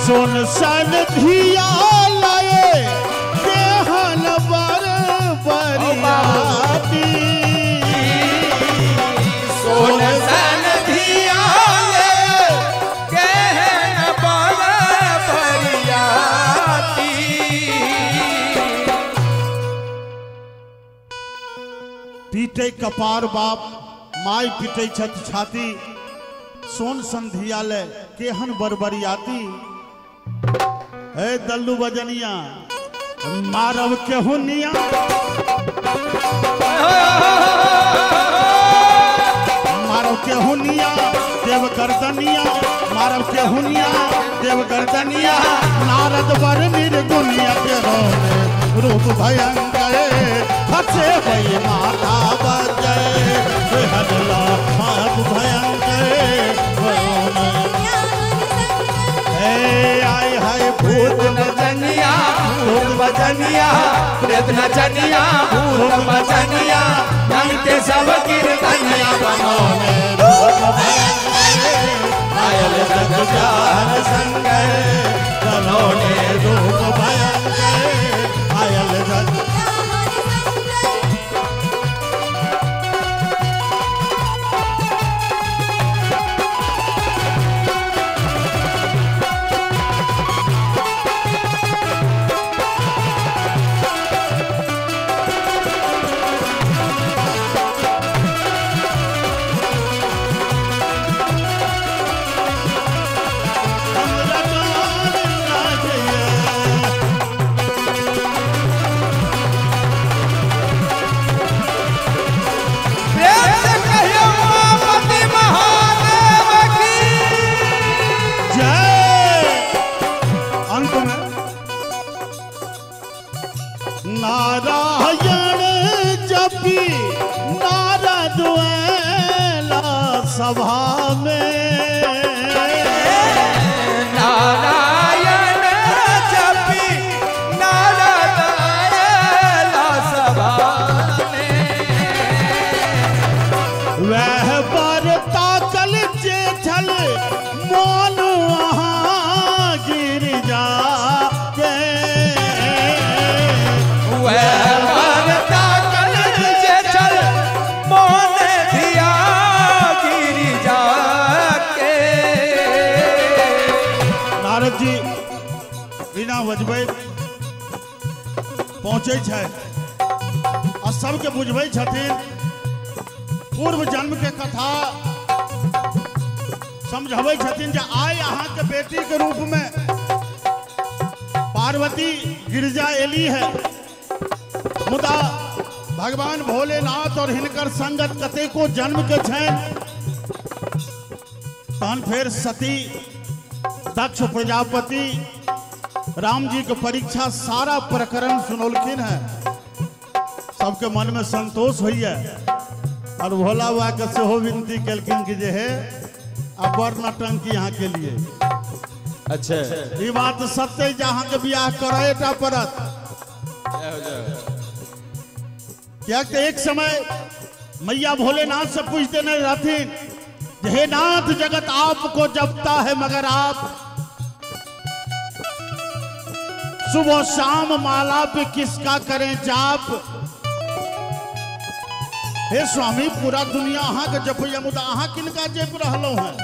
सोन सन धिया लाए केहन बर बरियाती सोन सन धिया केहन बर बरियाती। पीटे कपार बाप माय पीटे छत छाती सोन संधिया ले केहन बरबरियाती। हे दल्लू बजनिया मारव केहुनिया मारव केहुनिया देव गर्दनिया मारव केहुनिया देव गर्दनिया नारद वर निर्गुनिया के रोने रूप भयंकर फसे भई माता बजय हजला पाप भयंकर आय हाय भूत नचनिया भूत बजनिया प्रेत नचनिया भूत बजनिया नंगटे सब कीर्तनिया बनोने रूप भयंकर आयल जग ज्ञान शंकर बनोने रूप भयंकर आयल जग। नारायण जपी नारद ऐला सभा में नारायण जपी नारद ऐला सभा में वह पर ताकल जे छल मोन वहाँ गिरजा के नारद जी बिना बजबै पहुँचे छै आ सबके बुझबै छथिन पूर्व जन्म के कथा समझबै छथिन जे आइ अहाँके बेटी के रूप में पार्वती गिरजा एली है, मुदा भगवान भोलेनाथ और हिनकर संगत कतेको जन्म के छनि। तहन फेर सती दक्ष प्रजापति राम जी के परीक्षा सारा प्रकरण सुनौलखिन है। सबके मन में संतोष होइए। और भोला बाबा के सेहो विनती केलखिन कि जे हे आ बड़ नटंकी अहाँ के लिए। अच्छा ई बात सत्य जे अहाँ के बियाह करैटा पड़त। क्या एक समय मैया भोलेनाथ से पूछ देने रहथिन हे नाथ जगत आपको जपता है मगर आप सुबह शाम माला पे किसका करें जाप। हे स्वामी पूरा दुनिया अहाँ के जपैया मुदा अहाँ किनका जप रहलहुँ हैं।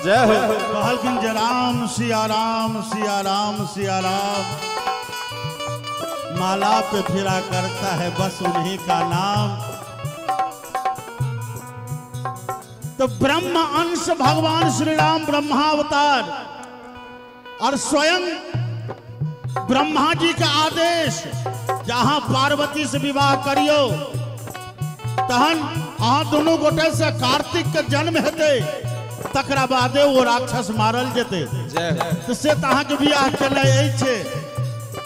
जय हो। कहलखिन जे राम सिया राम सिया राम सिया राम माला पे फिरा करता है बस उन्हीं का नाम। तो ब्रह्म अंश भगवान श्री राम ब्रह्मावतार और स्वयं ब्रह्मा जी का आदेश जहां पार्वती से विवाह करियो तहन अहाँ दोनों गोटे से कार्तिक के जन्म हेतै तकरा बादे वो राक्षस मारल जेतै। तो से तो अहाँ के बियाह केनाइ अछि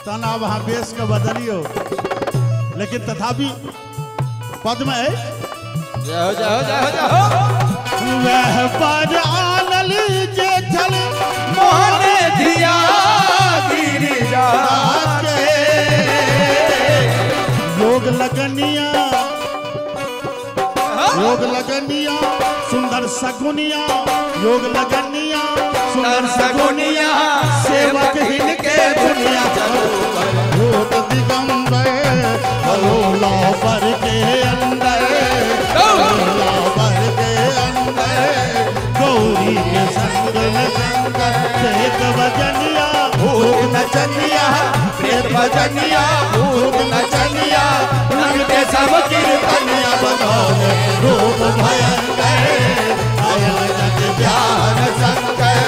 तहन आब अहाँ बेस के बदलियो लेकिन तथापि पद में है। जय हो जय हो जय हो जय हो। वह पर आनल जे छल मोहन धिया गिरिजा के योग लगनिया योग लगनिया सुंदर सगुनिया योग लगनिया सुंदर सगुनिया सेवक हिनके दुनिया भूत दिगंबर भोला पर के अंदर भोला पर के अंदर गौरी के संग शंकर प्रेत भजनिया भूत नचनिया प्रेत भजनिया भूत नचनिया रंग के सब कीर्तनिया बनौले रूप भयंकर आयल जग ज्ञान शंकर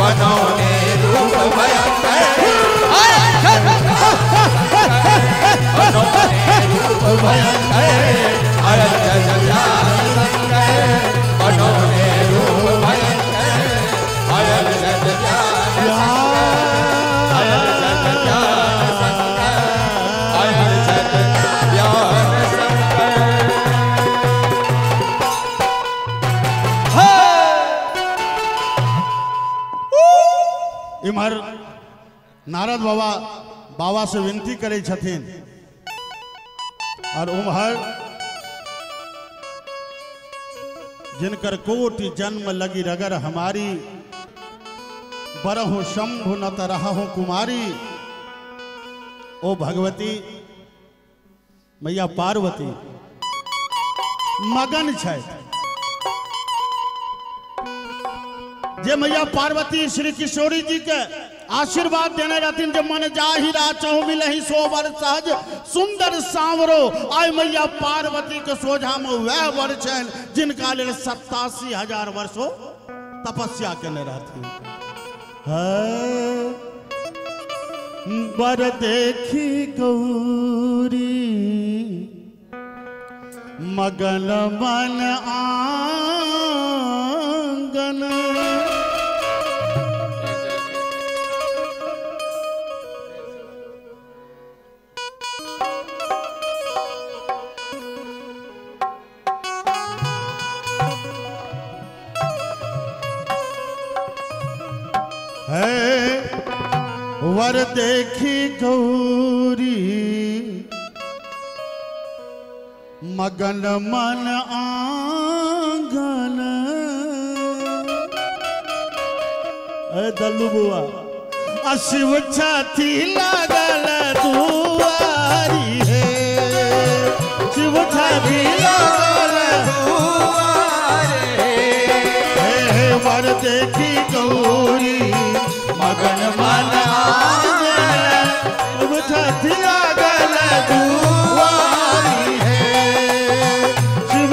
बनौले रूप भयंकर बनौले रूप भयंकर आयल जग ज्ञान शंकर बनौले रूप भयंकर आयल जग ज्ञान आयल जग ज्ञान शंकर आयल जग ज्ञान शंकर। इम्हर नारद बाबा बाबा से विनती करै छथिन और उम्हर जिनकर कोटि जन्म लगी रगर हमारी बरहु शंभु न तरहु कुमारी ओ भगवती मैया पार्वती मगन छथि। जे मैया पार्वती श्री किशोरी जी के आशीर्वाद देने रहथिन जे मन जाहि राचहु मिलहि सो वर सहज सुंदर सांवरो आइ मैया पार्वती के सोझा में वह वर छनि जिनका लेल 87,000 वर्ष तपस्या केने रहथिन। वर देखी गौरी मगन मन आंगन है वर देखी गौरी मगन मन आंगन। ए दल्लू बुआ शिव छाती लागल दुआरी है शिव छाती लागल दुआरी है वर देखी गौरी मगन मन आंगन शिव छाती लागल दुआरी है शिव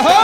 हो।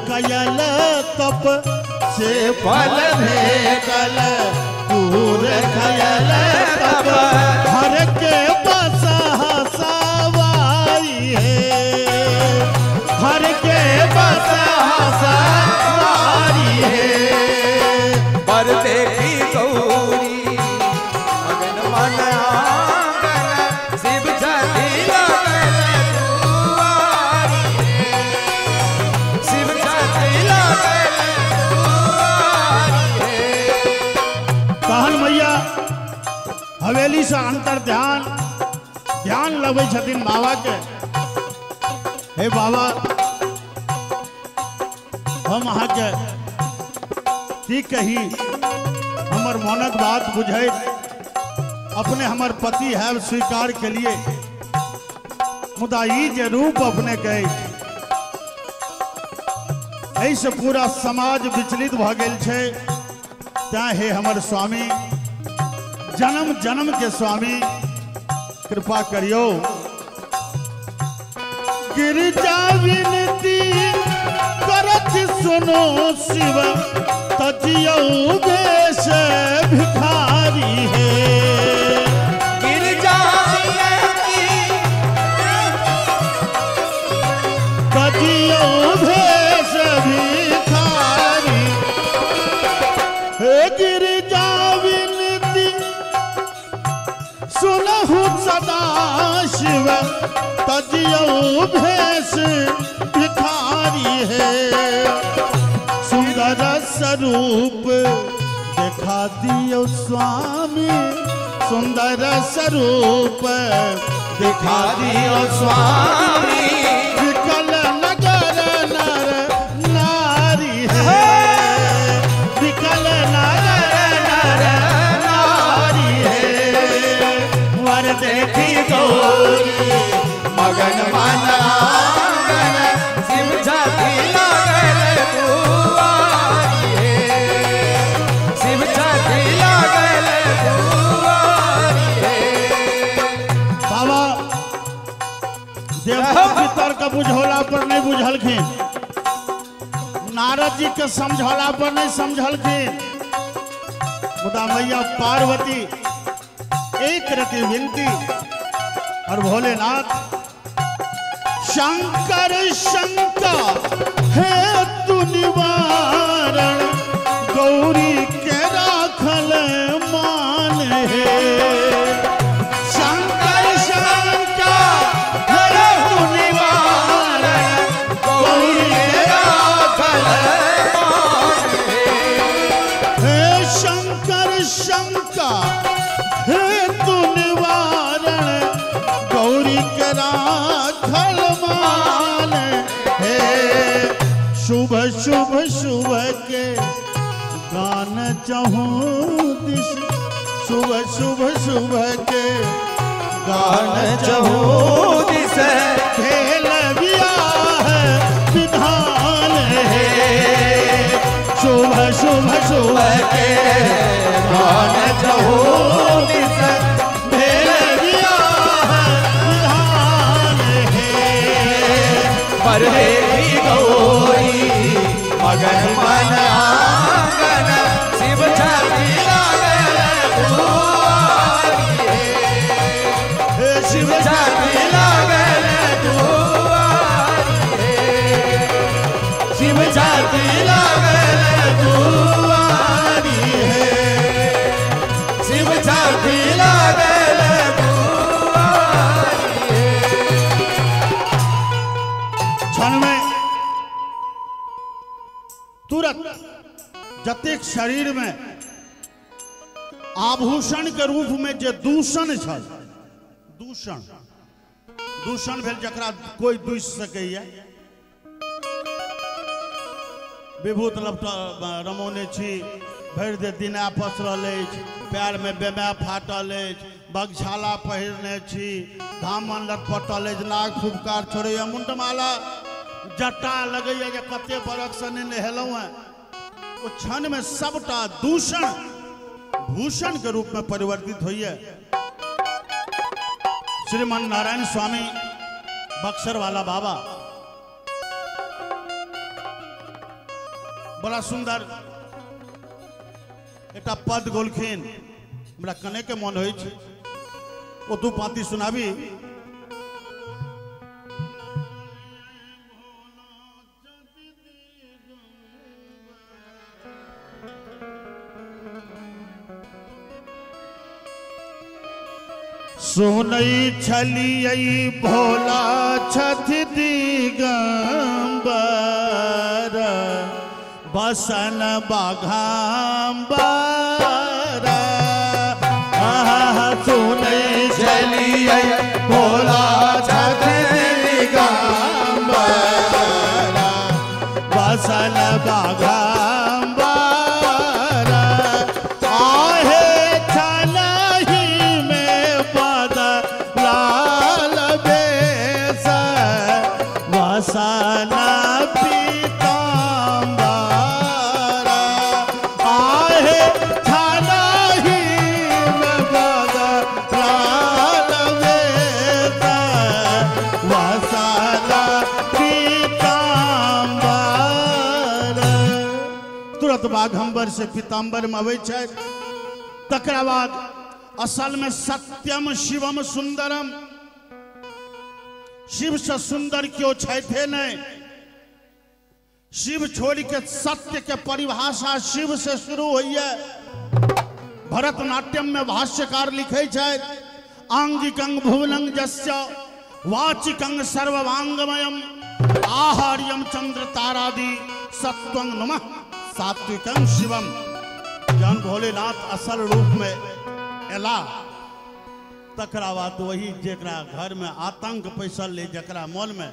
कयल तप से फल भेटल, दूर कयल तप हर के बसहा सवारी है, हर के बसहा सवारी है। बर देखी गौरी मगन मन आंगन, शिव छाती लागल दुआरी हे, शिव छाती लागल दुआरी हे। तहन मैया हवेली से अंतर ध्यान ध्यान लगै छथिन बाबा के। हे बाबा, हम अहाँके की कही, हमर मोनक बात बुझैत अपने हमर पति है स्वीकार के लिए, मुदा ई जे रूप अपने के एहिसँ पूरा समाज विचलित भऽ गेल छै। तैं हे हमर स्वामी, जन्म जन्म के स्वामी, कृपा करियो। गिरजा विनती करत सुनो शिव, तजियौ वेश भिखारी है। गिरजा विनती तजियौ वेश भिखारी हे। गिरजा विनती सुनहु सदा शिव, तजियौ भेष भिखारी है। सुंदर स्वरूप देखा दियो स्वामी, सुंदर स्वरूप दिखा दियो स्वामी। विकल नगर नर नारी है, विकल नगर नर नारी है। वर देखी गौरी मगन मन आंगन, शिव छाती लागल दुआरी हे, शिव छाती लागल दुआरी हे। बाबा देवता पितर के बुझौला पर नहीं बुझलखिन, नारद जी के समझौला पर नहीं समझलखिन, मुदा मैया पार्वती एक रति विनती और भोलेनाथ शंकर शंका हे तु निवारण, गौरी के राखल मान हे। शंकर शंका हे तु निवारण, गौरी के राखल मान हे। हे शंकर शंका हे तु निवारण, गौरी के राखल मान हे। शुभ शुभ शुभ के गान चहु दिश, शुभ शुभ शुभ के गान चहु दिश, भेल बियाह विधान हे। शुभ शुभ शुभ के गान चहु दिश, भेल बियाह विधान हे। बर देखी गौरी मगन मन आंगन, शिव छाती लागल दुआरी हे, शिव छाती लागल दुआरी हे, शिव छाती लागल दुआरी हे, शिव छाती लागल दुआरी हे। क्षण में तुरंत जतेक शरीर में आभूषण के रूप में जे दूषण छल, दूषण दूषण भेल जकरा कोई दूसि सकैए, विभूत लपटा रमौने छी, भरि दे दिना पसरल अछि, पैरमे बेमाय फाटल अछि, बगछाला पहिरने छी, धामन लटपटल अछि, नाग फुफकार छोड़ैए, मुंडमाला जटा लगैए जे कते बरखसँ नहि नहेलहुँ हेँ। ओ क्षणमे सबटा दूषण भूषण के रूप में परिवर्तित होइए। श्रीमन नारायण स्वामी बक्सर वाला बाबा बड़ा सुंदर एकटा पद गोलखिन, हमरा कने के मन होइ छै ओ दू पांति सुनाबी। सुनै छलियै भोला छथि दिगंबर बसन बाघाम्बर। सुनै छलियै भोला छथि दिगंबर बसन बाघाम्बर। आहे छलही में पद लाल बेस बसन पीताम्बर। आहे छलही में पद लाल बेस बसन पीताम्बर। तुरंत बाघम्बर से पीताम्बर में अबै छै। तकरा बाद असल में सत्यम शिवम सुंदरम, शिव से सुंदर क्यों छथे नहीं। शिव छोड़ के सत्य के परिभाषा शिव से शुरू होइए। भरतनाट्यम में भाष्यकार लिखे छै आंगिकंग भुवनंग जस्य वाचिकंग सर्ववांगमयम आहार्यम चंद्र तारादि सत्वंग नमः सात्विकं शिवम। जहन भोलेनाथ असल रूप में एला तकरा बाद वही जकरा घर में आतंक पैसल ले, जकरा मन में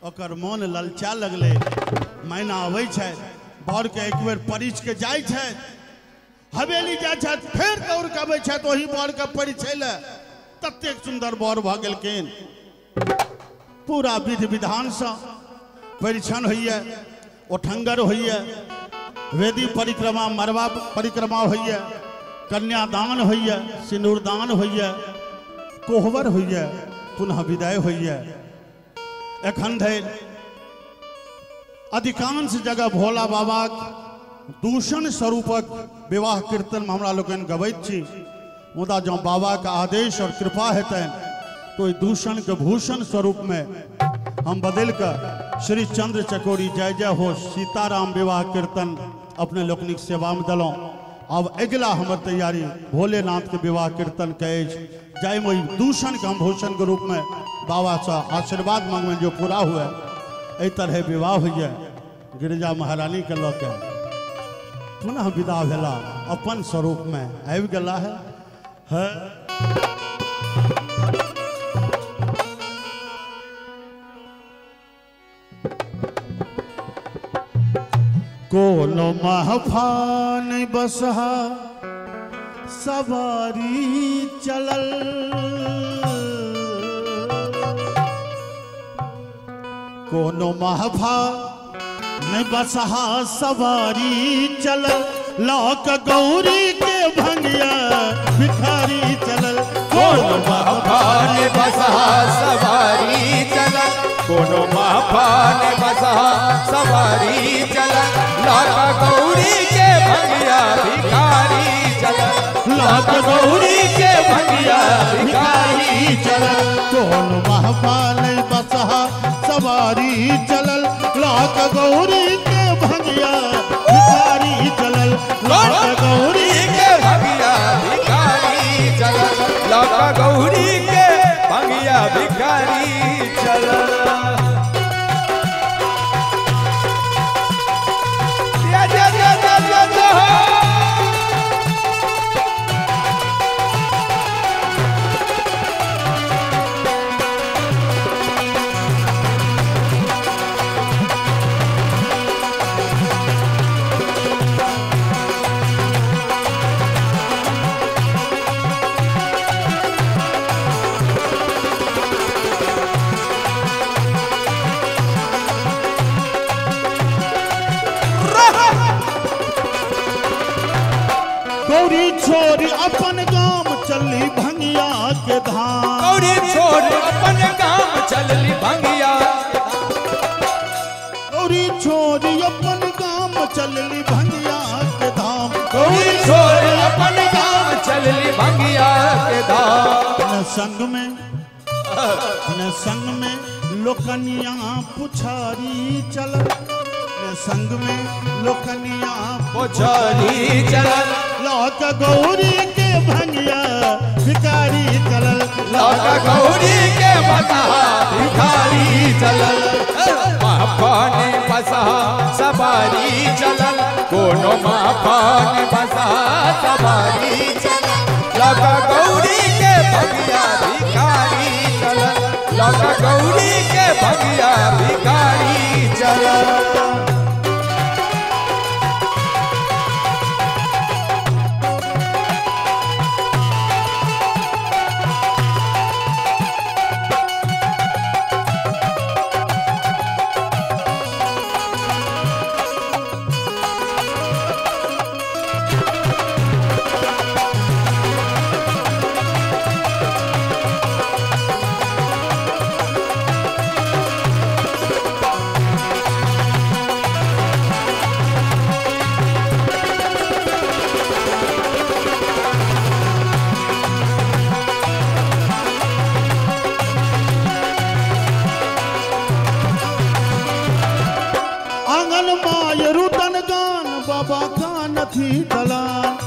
ओकर मन ललचा लगले। मैना अबै छै, बर के एक बेर परिछ के जाइ छै, हवेली जाइ छै, फेर दौड़ के अबै छै तो वही बर के परिछै ले। ततेक सुंदर बर भऽ गेलखिन। पूरा विधि विधानसँ परिछन होइए, ओठंगर होइए, वेदी परिक्रमा मरवा परिक्रमा होइए, कन्यादान होइए, सिन्दूरदान होइए, कोहबर होइए, पुनः विदाई होइए। एखन धरि अधिकांश जगह भोला बाबाक दूषण स्वरूपक विवाह कीर्तन में हमरा लोकनि गबैत छी, मुदा जँ बाबाक आदेश और कृपा हेतनि तो दूषण के भूषण स्वरूप में हम बदलि कऽ श्री चंद्र चकोरी जय जय हो सीताराम विवाह कीर्तन अपने लोकनिक सेवा में देलहुँ। अब अगिला हमर तैयारी भोलेनाथ के विवाह कीर्तन के अछि, जाहिमे ओहि दूषण के हम भूषण के रूप में बाबासँ आशीर्वाद मांगबनि जो पूरा हुए। एहि तरह विवाह होइए। गिरिजा महारानी के लऽ के पुनः विदा भेला, अपन स्वरूप में आबि गेला है। कोनो महफान बसहा सवारी चलल, कोनो महफान बसहा सवारी चलल, लौक गौरी के भंगिया भिखारी चलल। कोनो महफान बसहा सवारी चलल, कोनो महफान बसहा सवारी चलल, लौक गौरी के भंगिया भिखारी चलल, लौक गौरी के भंगिया भिखारी चलल। कोनो महफान बसहा सवारी चलल, लौक गौरी के भंगिया भिखारी चलल, लौक गौरी के भंगिया भिखारी चलल, लौक गौरी के भंगिया भिखारी चलल। जय जय जय जय जय हो। गौरी छोरी अपन गाम चली भंगिया के धाम, गौरी छोरी अपन गाम चली भंगिया, गौरी छोरी अपन गाम चली संग में ने संग में लोकनिया पुछारी चल, ने संग में लोकनिया पुछारी चलल, लौक गौरी के भंगिया भिखारी चलल, लौक गौरी के बसहा भिखारी चलल, माफाने बसहा सवारी चलल, कोनो माफाने बसहा सवारी चलल, लौक गौरी के भंगिया भिखारी चलल, लौक गौरी के भंगिया भिखारी चलल। बाबा का नथी दलान,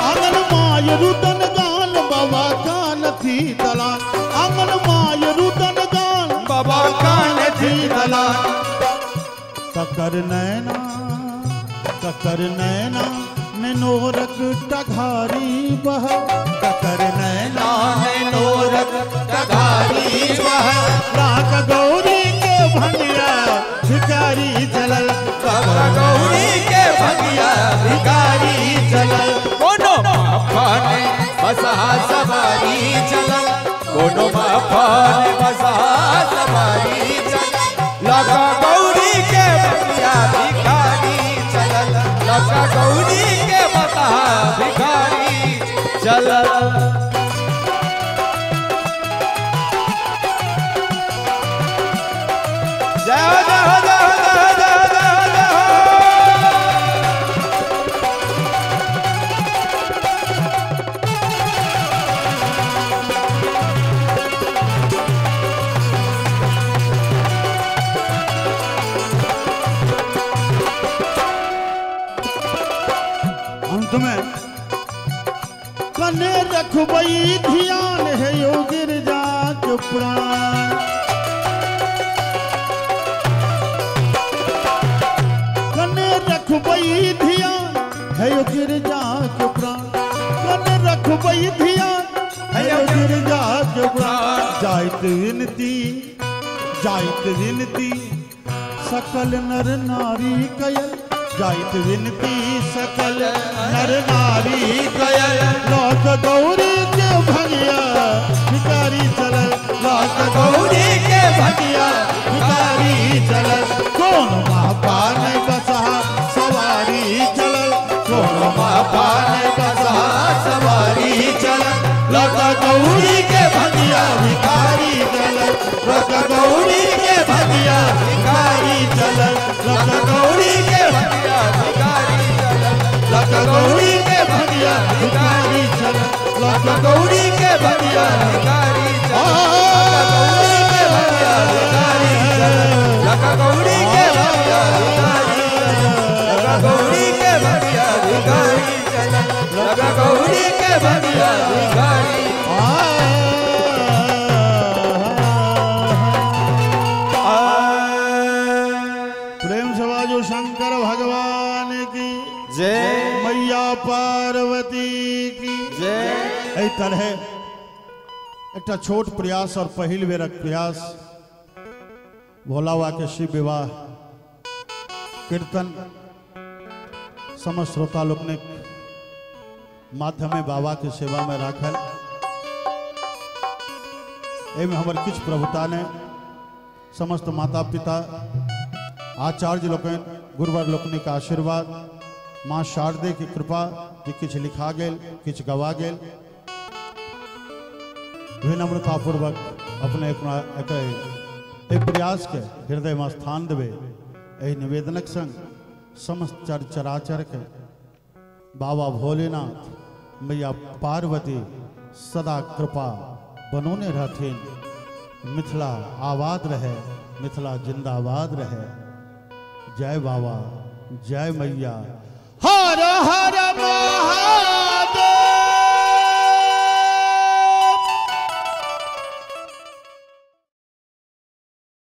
आंगन my रुदन गान बाबा का नथी दलान, आंगन my रुदन गान बाबा का नथी दलान, ककर नैना ककर नैना नोरक टघारी बह, ककर नैना नोरक टघारी बह, लाख गौरी के भंगिया भिखारी चलल, गौरी के भंगिया भिखारी चलल, कोनो माफाने बसहा सवारी चलल, कोनो माफाने बसहा सवारी चलल, लौका गौरी के भंगिया भिखारी चलल, लौका गौरी के बसहा भिखारी चलल। जय हो जय हो जय हो जय हो जय हो जय हो। अंत में कने रखबई ध्यान है यो गिरजा के प्राण, कने रखबई ध्यान है यो गिरजा के प्राण, कने रखबई ध्यान है यो गिरजा के प्राण, जाइत विनती जाइत विनती सकल नर नारी कयल, जाइत विनती सकल नर नारी कयल, लौक गौरी के भंगिया भिखारी चलल, लौक गौरी के भंगिया भिखारी चलल, कौन बाबा ने बसहा सवारी चलल, कौन बाबा ने बसहा सवारी चलल, लौक गौरी के भंगिया भिखारी चलल, लौक गौरी के भंगिया भिखारी चलल, लौक गौरी के भंगिया भिखारी चलल, लौक गौरी के भंगिया भिखारी चलल, लौक गौरी के भंगिया भिखारी चलल, गौरी के भंगिया भिखारी चलल, लौक गौरी के भंगिया भिखारी चलल, लौक गौरी के भंगिया भिखारी चलल, लौक गौरी के भंगिया भिखारी। प्रेम से बाजू शंकर भगवान की जय, मैया पार्वती की जय। एहि तरह एकटा छोट प्रयास और पहिल बेरक प्रयास भोला बाबा के शिव विवाह कीर्तन समस्त श्रोता लोकनिक माध्यम में बाबा के सेवा में राखल। एहिमे हमर किछु प्रभुता ने समस्त माता पिता आचार्य लोकनि गुरुवर लोकनिक आशीर्वाद माँ शारदे की कृपा जे किछु लिखा गेल किछु गवा गेल विनम्रतापूर्वक अपने एहि प्रयास के हृदय में स्थान देवे एहि निवेदनक संग समस्त चर चराचर के बाबा भोलेनाथ मैया पार्वती सदा कृपा बनौने रहथिन। मिथिला आबाद रहे, मिथिला जिंदाबाद रहे। जय बाबा, जय मैया। हर हर।